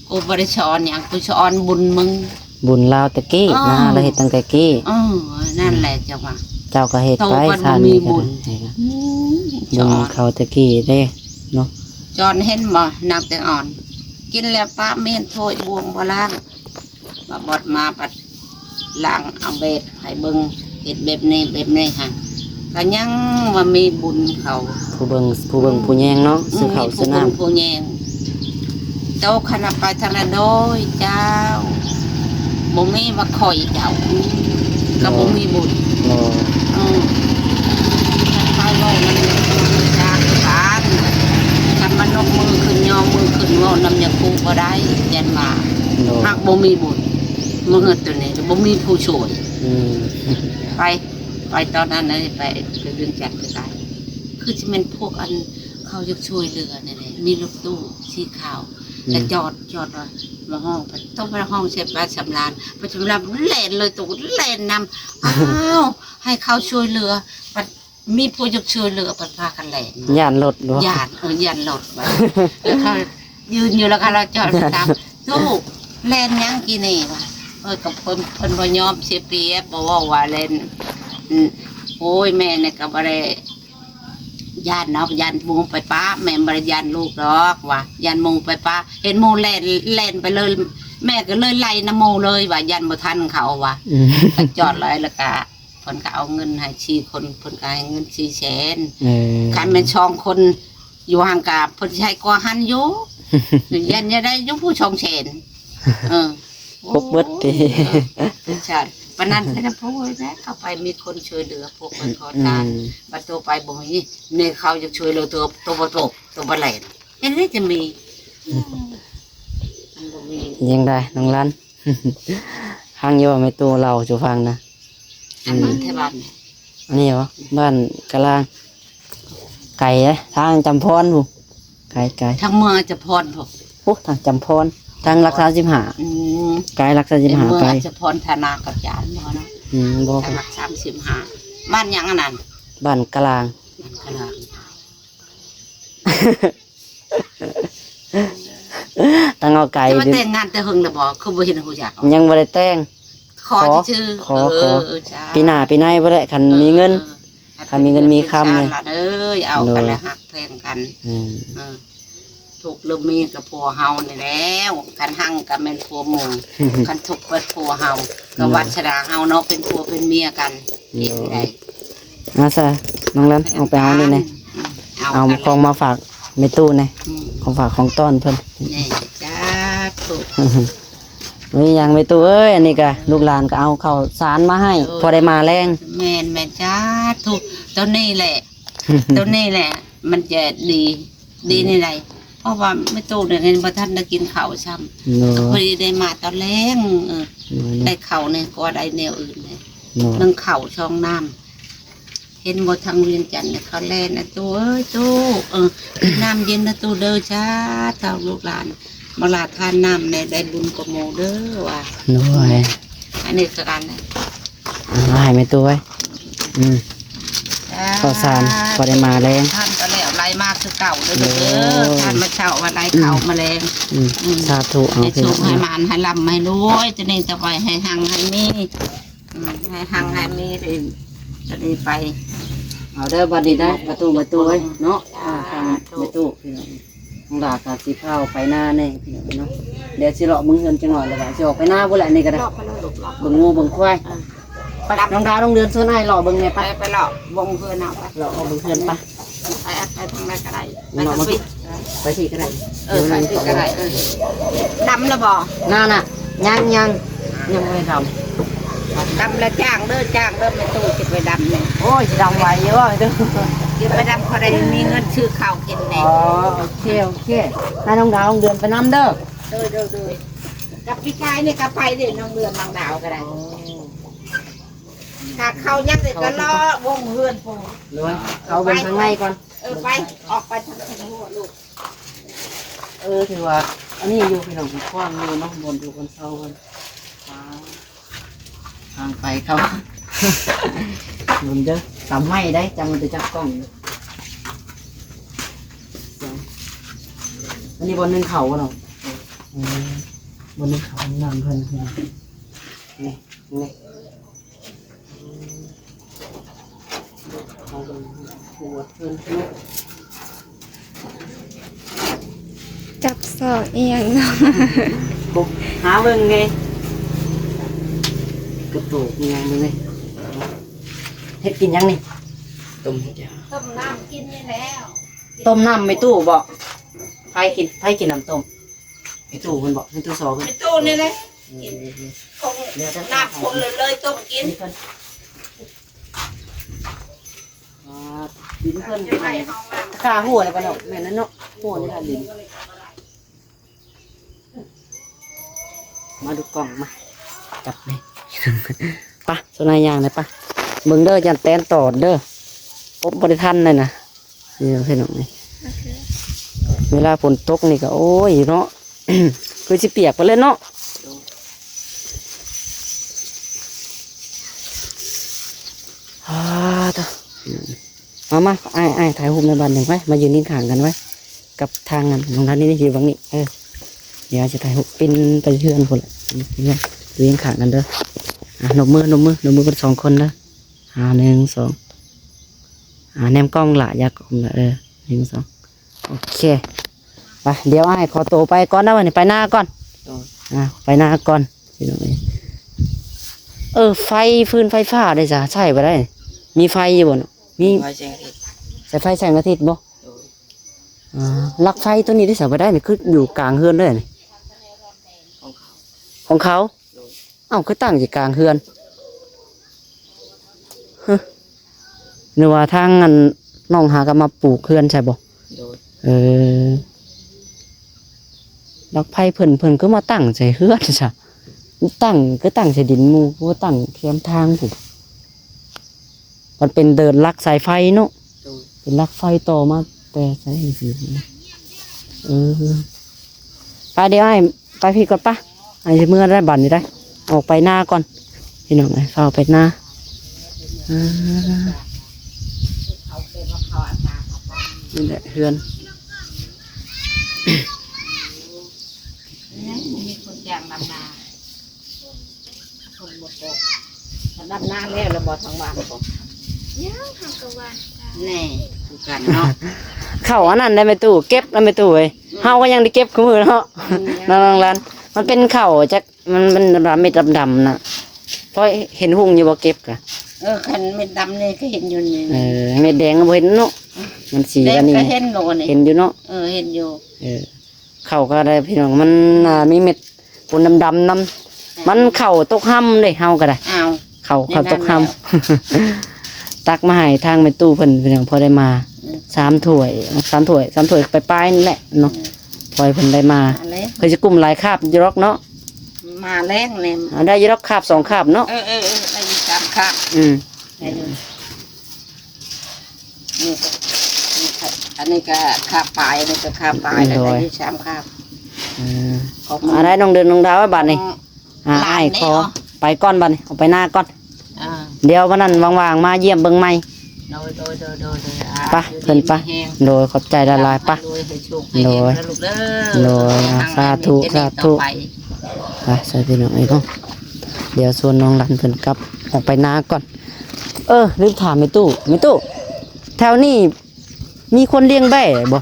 ກູບໍ່ໄດ້ສະອອນຫຍັງ ກູສະອອນບຸນມຶງ ບຸນລາວແຕ່ກີ້ນະ ເອີ ລາວເຮັດຕັ້ງແຕ່ກີ້ ເອີ ນັ້ນແຫຼະ ອືມ ຈັ່ງວ່າ ເຈົ້າກໍເຮັດໄປ ຊາດນີ້ກໍໄດ້ ອືມ ບຸນເຂົາແຕ່ກີ້ເດ້ເນາະ. ຈອນເຫັນບໍ່ ນາງແຕງອ່ອນ ກິນແລ້ວປະເມນຖ້ວຍບ່ວງບໍ່ລ້າງ ມາບອດມາບັດລ້າງເອົາແບບໃຫ້ເບິ່ງ ເຮັດແບບນີ້ແບບນີ້ຫັ້ນ ກໍຍັງວ່າມີບຸນເຂົາ ຜູ້ເບິ່ງ ຜູ້ເບິ່ງ ອືມ ຜູ້ແຍງເນາະ ອືມ ຊື້ເຂົ້າຊື້ນ້ຳ ມີຜູ້ເບິ່ງຜູ້ແຍງ ໂຕຂະໜາດໄປທາງໃດ ໂດຍເຈົ້າ ບໍ່ມີວ່າຂ້ອຍເຈົ້າ ກໍບໍ່ມີບຸນ ໂດຍ ອືມ ໄປເວົ້ານຳຍາຄູຈາກການ ຄັນມານົບມືຂຶ້ນ ຍໍມືຂຶ້ນ ເວົ້ານຳຍາຄູບໍ່ໄດ້ ຢ້ານວ່າ ໂດຍ ຫາກບໍ່ມີບຸນ ມາເຮັດໂຕນີ້ກໍບໍ່ມີຜູ້ຊ່ວຍ ອືມ ໄປ ໄປຕອນນັ້ນເລີຍ ໄປ ໄປວຽງຈັນກໍໄດ້ ຄືຊິແມ່ນພວກອັນ ເຂົາຢາກຊ່ວຍເຫຼືອນີ້ແຫຼະ ມີລົດຕູ້ສີຂາວ ອືມ ແລ້ວຈອດ ຈອດວ່າ ມາຮ້ອງ ຕ້ອງໄປຮ້ອງໃສ່ປ້າສຳລານ ປ້າສຳລານແລ່ນເລີຍ ໂຕແລ່ນນຳ ອ້າວ ໃຫ້ເຂົາຊ່ວຍເຫຼືອ ບັດມີຜູ້ຢາກຊ່ວຍເຫຼືອ ເພິ່ນພາກັນແລ່ນ ຢ້ານລົດບໍ່? ຢ້ານ ເອີ ຢ້ານລົດວ່າ ແລ້ວເຂົາຢືນຢູ່ ແລ້ວເຂົາລະຈອດໄປຕາມ ລູກ ແລ່ນຫຍັງກີ້ນີ້ວ່າ ເອີ ກໍເພິ່ນ ເພິ່ນບໍ່ຍອມເສຍປຽບ ບໍ່ເວົ້າວ່າແລ່ນ ອືມ ໂອ້ຍ ແມ່ນີ້ກໍບໍ່ໄດ້ຢ້ານດອກ ຢ້ານໝູ່ໄປປະ ແມ່ບໍ່ໄດ້ຢ້ານລູກດອກວ່າ ຢ້ານໝູ່ໄປປະ ເຫັນໝູ່ແລ່ນ ແລ່ນໄປເລີຍ ແມ່ກໍເລີຍໄລ່ນຳໝູ່ເລີຍວ່າ ຢ້ານບໍ່ທັນເຂົາວ່າ ອືມ ກໍຈອດເລີຍ ແລ້ວກໍ ເພິ່ນກໍເອົາເງິນໃຫ້ສີ່ຄົນ ເພິ່ນກໍໃຫ້ເງິນສີ່ແສນ ເອີ ຄັນແມ່ນສອງຄົນຢູ່ຫັ້ນກະເພິ່ນຊິໃຫ້ກວ່າຫັ້ນຢູ່ ຢ້ານຈະໄດ້ຢູ່ຜູ້ສອງແສນ ເອີ ປົກເບິດຕິ ໂອ້ຍ ເອີ ປານນັ້ນແທ້ນະ ໂອ້ຍ ແມ່ເຂົ້າໄປມີຄົນຊ່ວຍເຫຼືອ ພວກເພິ່ນຂໍທານ ອືມ ບັດໂຕໄປບໍ່ມີ ໃນເຂົາຢາກຊ່ວຍເຫຼືອໂຕ ໂຕບໍ່ໂຕ ໂຕບໍ່ໄຫຼ ເຮັດໃດຈະມີ ອືມ ມັນບໍ່ມີ ຍັງໄດ້ ນ້ອງລັນ ຟັງຢູ່ວ່າແມ່ຕູ້ເລົ່າສູ່ຟັງນະ ອັນ ອືມ ບ້ານແຖວບ້ານ ອັນນີ້ບໍ? ບ້ານກະລາງ ໄກເດ້ ທາງຈຳພອນພຸ້ນ ໄກໆ ທາງເມືອງຈຳພອນພຸ້ນ ໂອ້ ທາງຈຳພອນ ທາງຫຼັກສາມສິບຫ້າ ອືມ ໄກຫຼັກສາມສິບຫ້າ ເມືອງ ໄປ ຈຳພອນ ຖານາກັບຈານບໍ່ນະ ອືມ ບໍ່ ທາງຫຼັກສາມສິບຫ້າ ບ້ານຫຍັງອັນນັ້ນ? ບ້ານກະລາງ ບ້ານກະລາງ. ຕັ້ງເອົາໄກ ແຕ່ວ່າແຕ່ງງານແຕ່ເຫິງແລ້ວບໍ່? ຄືບໍ່ເຫັນຮູ້ຈັກ ຍັງບໍ່ໄດ້ແຕ່ງ ຂໍ ຂໍຊື່ໆ ຂໍ ເອີ ຂໍ ເອີ ຈ້າ ປີໜ້າປີໃນພຸ້ນແຫຼະ ຄັນ ເອີ ມີເງິນ ເອີ ຄັນມີເງິນມີຄຳ ເອີ ເອີ ເອົາກັນ ໂດຍ ແລ້ວຮັກແພງກັນ ອືມ ເອີ. ທຸກຫຼືມີກັບຜົວເຮົານີ້ແລ້ວ ຄັນຮັ່ງກໍແມ່ນຜົວໝູ່ ຄັນທຸກເປັນຜົວເຮົາ ກໍວັດຊະນາເຮົາເນາະ ເປັນຜົວເປັນເມຍກັນ ເຮັດໃດ ມາຊະ ນ້ອງລັນ ອອກໄປເອົານີ້ແດ່ ເອົາຂອງມາຝາກແມ່ຕູ້ແດ່ ຂອງຝາກຂອງຕ້ອນເພິ່ນ ນີ້ ສາທຸ ມີຫຍັງແມ່ຕູ້ເອີຍ ອັນນີ້ກະລູກຫຼານກໍເອົາເຂົ້າສານມາໃຫ້ ພໍໄດ້ມາແລງ ແມ່ນໆ ສາທຸ ໂຕນີ້ແຫຼະ ໂຕນີ້ແຫຼະ ມັນຈະດີ ດີນີ້ໃດ ເພາະວ່າແມ່ຕູ້ນີ້ຍັງບໍ່ທັນໄດ້ກິນເຂົ້າຊ້ຳ ພໍດີໄດ້ມາຕອນແລງ ເອີ ໄດ້ເຂົ້ານີ້ກໍໄດ້ແນວອື່ນເດ້ ໜຶ່ງເຂົ້າສອງນ້ຳ ເຫັນບໍ່ທາງວຽງຈັນເຂົາແລ່ນ ຕູ້ເອີຍຕູ້ ເອີ ກິນນ້ຳເຢັນນະຕູ້ເດີ ສາທຸ ລູກຫຼານ ມາລາທານນ້ຳແດ່ ໄດ້ບຸນກວ່າໝູ່ເດີວ່າ ໂດຍ ອັນນີ້ຄືກັນ ເອົາໃຫ້ແມ່ຕູ້ເອີຍ ອືມ ເຂົ້າສານ ພໍໄດ້ມາແລງ ທ່ານກໍແລ້ວໄລ່ມາຄືເກົ່າເດີລູກເດີ ທ່ານມາເຊົ້າມາໄລ່ເຂົ້າມາແລງ ອືມ ສາທຸ ເອົາ ໃຫ້ໂຊກໃຫ້ໝານ ໃຫ້ລ່ຳໃຫ້ລວຍ ຈະນີ້ຈະໄປໃຫ້ຮັ່ງໃຫ້ມີ ອືມ ໃຫ້ຮັ່ງໃຫ້ມີ ຈະນີ້ໄປ ເອົາເດີ ບັດນີ້ໄດ້ປະຕູ ປະຕູເອີຍເນາະ ອ່າ ທາງປະຕູ ພີ່ນ້ອງ ນ້ອງຫຼ້າກໍຊິພາໄປນາແດ່ພີ່ນ້ອງເນາະ ດຽວຊິເລາະເບິ່ງເຮືອນຈັກໜ້ອຍ ແລ້ວກໍຊິອອກໄປນາພຸ້ນແຫຼະ ນີ້ກໍໄດ້ ເບິ່ງງົວເບິ່ງຄວາຍ ໄປ ນ້ອງດາວ ນ້ອງເດືອນ ຊວນອ້າຍເລາະເບິ່ງແດ່ ໄປ ໄປເລາະເບິ່ງເຮືອນເຮົາ ໄປ ເລາະເບິ່ງເຮືອນ ໄປ ໄປ ໄປທາງໃດກໍໄດ້ ໄປເນາະ ໄປພີ້ກໍໄດ້ ເອີ ໄປພີ້ກໍໄດ້ ເອີ ດຳແລ້ວບໍ່? ນັ້ນນະ ຍັງ ຍັງ ຍັງບໍ່ໄດ້ດຳ ດຳແລ້ວຈ້າງເດີ ຈ້າງເດີ ແມ່ຕູ້ຊິໄປດຳນີ້ ໂອ້ຍ ຊິດຳໄຫວຢູ່ບໍ່ ແມ່ຕູ້ ຊິໄປດຳ ພໍໄດ້ມີເງິນຊື້ເຂົ້າກິນແດ່ ອໍ ໂອເຄ ໂອເຄ ໃຫ້ນ້ອງດາວ ນ້ອງເດືອນໄປນຳເດີ ໂດຍ ໂດຍ ໂດຍ ກັບປີກາຍນີ້ກໍໄປເດ້ ນ້ອງເດືອນ ນ້ອງດາວກໍໄດ້ ຖ້າເຂົ້າຍັງໄດ້ກໍເລາະວົງເຮືອນພຸ້ນ ເນາະ ເຂົ້າເບິ່ງທາງໃນກ່ອນ ເອີ ໄປ ອອກໄປທາງ ທາງຫົວລູກ ເອີ ຖືວ່າອັນນີ້ຢູ່ພີ່ນ້ອງ ກວ້າງຢູ່ເນາະ ບ່ອນຢູ່ບ່ອນເຊົາເພິ່ນ ອ່າ ທາງໄປເຂົ້າ ເບິ່ງເດີ ຕຳໄມ້ໄດ໋ ຈຳມັນຈະຈັບກ້ອງ ອັນນີ້ບ່ອນໜຶ່ງເຂົ້າບໍ່ເນາະ ເອີ ບ່ອນໜຶ່ງເຂົ້າຫ້ອງນ້ຳເພິ່ນ ນີ້ ນີ້ ຈັບສອກອີ່ຫຍັງເນາະ ຫາເບິ່ງແດ່ ກະໂຕກອີ່ຫຍັງເບິ່ງເດ້ ເຮັດກິນຫຍັງນີ້ ຕົ້ມເຮັດຫຍັງ ຕົ້ມນ້ຳກິນນີ້ແຫຼະ ຕົ້ມນ້ຳແມ່ຕູ້ບໍ ໃຜກິນ ໃຜກິນນ້ຳຕົ້ມ ແມ່ຕູ້ເພິ່ນບໍ ແມ່ຕູ້ຊໍເພິ່ນ ແມ່ຕູ້ນີ້ແຫຼະ ເອີ ນ້ຳຄົນເລີຍຕົ້ມກິນ ອ່າ ດິນເພິ່ນ ຂ້າຫົວແລ້ວບໍ່ເນາະ ແມ່ນແລ້ວເນາະ ຫົວນີ້ລະດິນ ມາດູກ້ອງມາ ຈັບນີ້ ປະ ໂຊນາຍ່າງໄດ້ປະ ເບິ່ງເດີ ຢ້ານແຕນຕອດເດີ ອົບບໍ່ໄດ້ທັນເລີຍນະ ນີ້ເນາະ ພີ່ນ້ອງນີ້ ໂອເຄ ເວລາຝົນຕົກນີ້ກໍ ໂອ້ຍເນາະ ຄືຊິປຽກໄປເລີຍເນາະ ອ່າ ຕະ ມາ ມາ ອ້າຍ ອ້າຍ ຖ່າຍຮູບໃນບ້ານນີ້ໄວ້ ມາຢືນຄຽງຂ້າງກັນໄວ້ ກັບທາງນັ້ນ ນ້ອງທັນນີ້ຢູ່ເບື້ອງນີ້ ເອີ ດຽວຈະຖ່າຍຮູບປິ່ນໄປເຮືອນພຸ້ນແຫຼະ ຢູ່ຄຽງຂ້າງກັນເດີ ອ່າ ນົບມື ນົບມື ນົບມືເພິ່ນສອງຄົນເດີ ອ່າ ໜຶ່ງ ສອງ ອ່າ ແນມກ້ອງຫຼ້າ ຢາກອມລະ ເອີ ໜຶ່ງ ສອງ ໂອເຄ ໄປ ດຽວອ້າຍຂໍໂຕໄປກ່ອນນະ ບັດນີ້ໄປນາກ່ອນ ໂດຍ ອ່າ ໄປນາກ່ອນ ພີ່ນ້ອງເອີຍ ເອີ ໄຟ ຟືນໄຟຟ້າເດ້ຊະ ໃຊ້ບໍ່ໄດ້ ມີໄຟຢູ່ບໍ່ເນາະ ມີ ໄຟແສງອາທິດ ໃຊ້ໄຟແສງອາທິດບໍ່ ໂດຍ ອ່າ ຫຼັກໄຟໂຕນີ້ເດ້ຊະ ບໍ່ໄດ້ນີ້ ຄືຢູ່ກາງເຮືອນເລີຍນີ້ ຂອງເຂົາ ຂອງເຂົາ ໂດຍ ເອົ້າ ຄືຕັ້ງຢູ່ກາງເຮືອນ ຮະ ຫຼືວ່າທາງອັນນ້ອງຫາກໍມາປູກເຮືອນໃສ່ບໍ່ ໂດຍ ເອີ ຫຼັກໄຟເພິ່ນ ເພິ່ນຄືມາຕັ້ງໃສ່ເຮືອນຊະ ຕັ້ງ ຄືຕັ້ງໃສ່ດິນໝູ່ ຄືວ່າຕັ້ງແຄມທາງພຸ້ນ ມັນເປັນເດີ່ນຫຼັກສາຍໄຟເນາະ ໂດຍ ເປັນຫຼັກໄຟຕໍ່ມາແຕ່ໃສ ເອີ ໄປ ດຽວອ້າຍໄປພີ້ກ່ອນປະ ອ້າຍຊິເມືອໄດ້ບັດນີ້ໄດ້ ອອກໄປນາກ່ອນ ພີ່ນ້ອງເອີຍ ຟ້າວໄປນາ ອ່າ ນີ້ແຫຼະເຮືອນ ມີຄົນຈ້າງດຳນາ ຄົນບໍ່ຕົກ ດຳນາແລ້ວລະບໍ່ທາງບ້ານບໍ່ ຍັງ ເຮົາກໍຫວ່ານ ແນ່ ຄືກັນເນາະ ເຂົ້າອັນນັ້ນໄດ້ແມ່ຕູ້ ເກັບນະແມ່ຕູ້ເອີຍ ອືມ ເຮົາກໍຍັງໄດ້ເກັບຄູ່ມື້ເນາະ ອືມ ນ້ອງໆ ຫຼານ ມັນເປັນເຂົ້າຈັກ ມັນ ມັນເມັດດຳໆນະ ພໍເຫັນຮຸ່ງຢູ່ບໍ່ເກັບກະ? ເອີ ຄັນເມັດດຳນີ້ກໍເຫັນຢູ່ນີ້ ເອີ ເມັດແດງບໍ່ເຫັນເນາະ ມັນສີ ແດງ ອັນນີ້ກໍເຫັນໂລດນີ້ ເຫັນຢູ່ເນາະ ເອີ ເຫັນຢູ່ ເອີ ເຂົ້າກໍໄດ້ພີ່ນ້ອງ ມັນ ອ່າ ມີເມັດປົນດຳໆນຳ ມັນເຂົ້າຕົກຮ່ຳເດ້ ເຮົາກໍໄດ້ ອ້າວ ເຂົ້າ ເຂົ້າຕົກຮ່ຳ ແມ່ນແລ້ວ ຕັກມາໃຫ້ທາງແມ່ຕູ້ເພິ່ນ ພີ່ນ້ອງ ພໍໄດ້ມາ ອືມ ສາມຖ້ວຍ ສາມຖ້ວຍ ສາມຖ້ວຍປາຍໆນີ້ແຫຼະເນາະ ອືມ ພໍໃຫ້ເພິ່ນໄດ້ມາ ມາແລ້ວ ເພິ່ນຊິກຸ້ມຫຼາຍຄາບຢູ່ດອກເນາະ ມາແລງແຫຼະ ອ່າ ໄດ້ຢູ່ດອກຄາບສອງຄາບເນາະ ເອີໆ ໄດ້ຢູ່ສາມຄາບ ອືມ ໄດ້ຢູ່ ນີ້ກໍ ນີ້ກໍ ອັນນີ້ກໍຄາບປາຍ ອັນນີ້ກໍຄາບປາຍ ໂດຍ ໄດ້ຢູ່ສາມຄາບ ເອີ ຂອບຄຸນ ອ່າ ໄດ້ນ້ອງເດືອນນ້ອງດາວ ບາດນີ້ ຂອງ ອ່າ ຫຼານ ອ້າຍ ນີ້ ຂໍ ເນາະ ໄປກ່ອນບາດນີ້ ອອກໄປນາກ່ອນ ອ່າ ດຽວວັນນັ້ນວ່າງໆ ມາຢ້ຽມເບິ່ງໃໝ່ ໂດຍໆໆໆ ໄປ ຢູ່ ເພິ່ນ ດີ ໄປ ມີແຮງ ໂດຍ ຂອບໃຈຫຼາຍໆ ໄປ ໃຫ້ໂຊກໃຫ້ ໂດຍ ເຮງເດີລູກເດີ ໂດຍ ອ່າ ສາທຸ ເຮັດແນວ ສາທຸ ຕໍ່ໄປ ໄປ ໃສ່ພີ່ນ້ອງເອີຍເນາະ ດຽວຊວນນ້ອງລັນເພິ່ນກັບອອກໄປນາກ່ອນ ເອີ ລືມຖາມແມ່ຕູ້ ແມ່ຕູ້ ແຖວນີ້ມີຄົນລ້ຽງແບ້ບໍ່?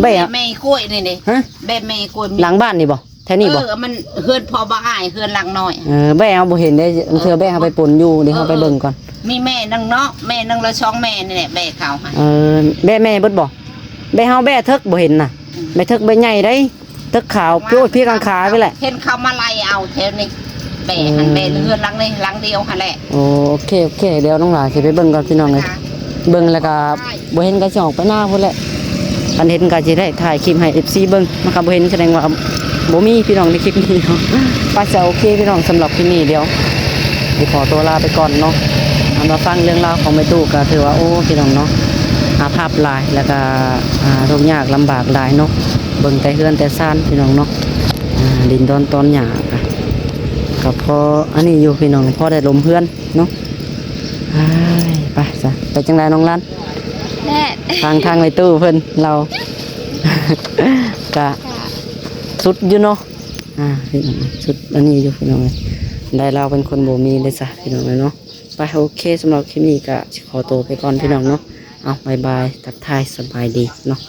ແບ້ ແບ້ແມ່ກ້ວຍນີ້ເດ້ ຮະ? ແບ້ແມ່ກ້ວຍ ຫຼັງບ້ານນີ້ບໍ່? ແຖວນີ້ບໍ່? ເອີ ມັນເຮືອນພໍ່ບ່າວອ້າຍ ເຮືອນຫຼັງນ້ອຍ ເອີ ແບ້ເຮົາບໍ່ເຫັນເດ້ ເອີ ເທື່ອແບ້ເຮົາໄປປົນຢູ່ ເດີ ເອີ ເຮົາໄປເບິ່ງກ່ອນ ມີແມ່ໜຶ່ງເນາະ ແມ່ໜຶ່ງ ແລ້ວສອງແມ່ນີ້ແຫຼະ ແບ້ເຂົາຫັ້ນ ເອີ ແບ້ແມ່ເບິດບໍ່? ແບ້ເຮົາແບ້ເຖິກບໍ່ເຫັນນະ ອືມ ແບ້ເຖິກແບ້ໃຫຍ່ເດ້ ເຖິກຂາວ ໂອ້ຍ ເພກາງຂາໄປແຫຼະ ເຫັນເຂົາມາໄລ່ເອົາແຖວນີ້ ແບ້ຫັ້ນ ເອີ ແບ້ເຮືອນຫຼັງນີ້ ຫຼັງດຽວຫັ້ນແຫຼະ ໂອເຄ ໂອເຄ ດຽວນ້ອງຫຼານຊິໄປເບິ່ງກ່ອນພີ່ນ້ອງເອີຍ ເບິ່ງແລ້ວກໍ ບໍ່ເຫັນກໍຊິອອກໄປນາພຸ້ນແຫຼະ ຄັນເຫັນກໍຊິໄດ້ຖ່າຍຄລິບໃຫ້ເອັຟຊີເບິ່ງ ມັນກໍບໍ່ເຫັນສະແດງວ່າບໍ່ມີພີ່ນ້ອງໃນຄລິບນີ້ເນາະ ໄປຊະ ໂອເຄພີ່ນ້ອງ ສຳລັບຄລິບນີ້ດຽວຊິຂໍຕົວລາໄປກ່ອນເນາະ ເອົາ ມາຟັງເລື່ອງລາວຂອງແມ່ຕູ້ກໍຖືວ່າ ໂອ້ ພີ່ນ້ອງເນາະ ອາ ພາບຫຼາຍ ແລ້ວກໍ ອາ ທຸກຍາກລຳບາກຫຼາຍເນາະ ເບິ່ງແຕ່ເຮືອນແຕ່ຊານພີ່ນ້ອງເນາະ ອາ ດິນດອນຕອນຫຍ້າກໍ ກໍພໍອັນນີ້ຢູ່ພີ່ນ້ອງ ພໍໄດ້ລົມເຮືອນເນາະ ອ້າຍ ໄປຊະ ໄປຈັ່ງໃດນ້ອງລັນ? ແມ່ ທາງ ທາງໄອ້ຕູ້ເພິ່ນລາວ ກະ ກະ ສຸດຢູ່ເນາະ ອ່າ ສຸດອັນນີ້ຢູ່ພີ່ນ້ອງເອີຍ ໄດ້ລາວເປັນຄົນບໍ່ມີເດ້ຊະພີ່ນ້ອງເອີຍເນາະ ໄປ ໂອເຄ ສຳລັບຄລິບນີ້ກະຊິຂໍໂຕໄປກ່ອນພີ່ນ້ອງເນາະ ເອົາ ບາຍບາຍ ທັກທາຍ ສະບາຍດີເນາະ.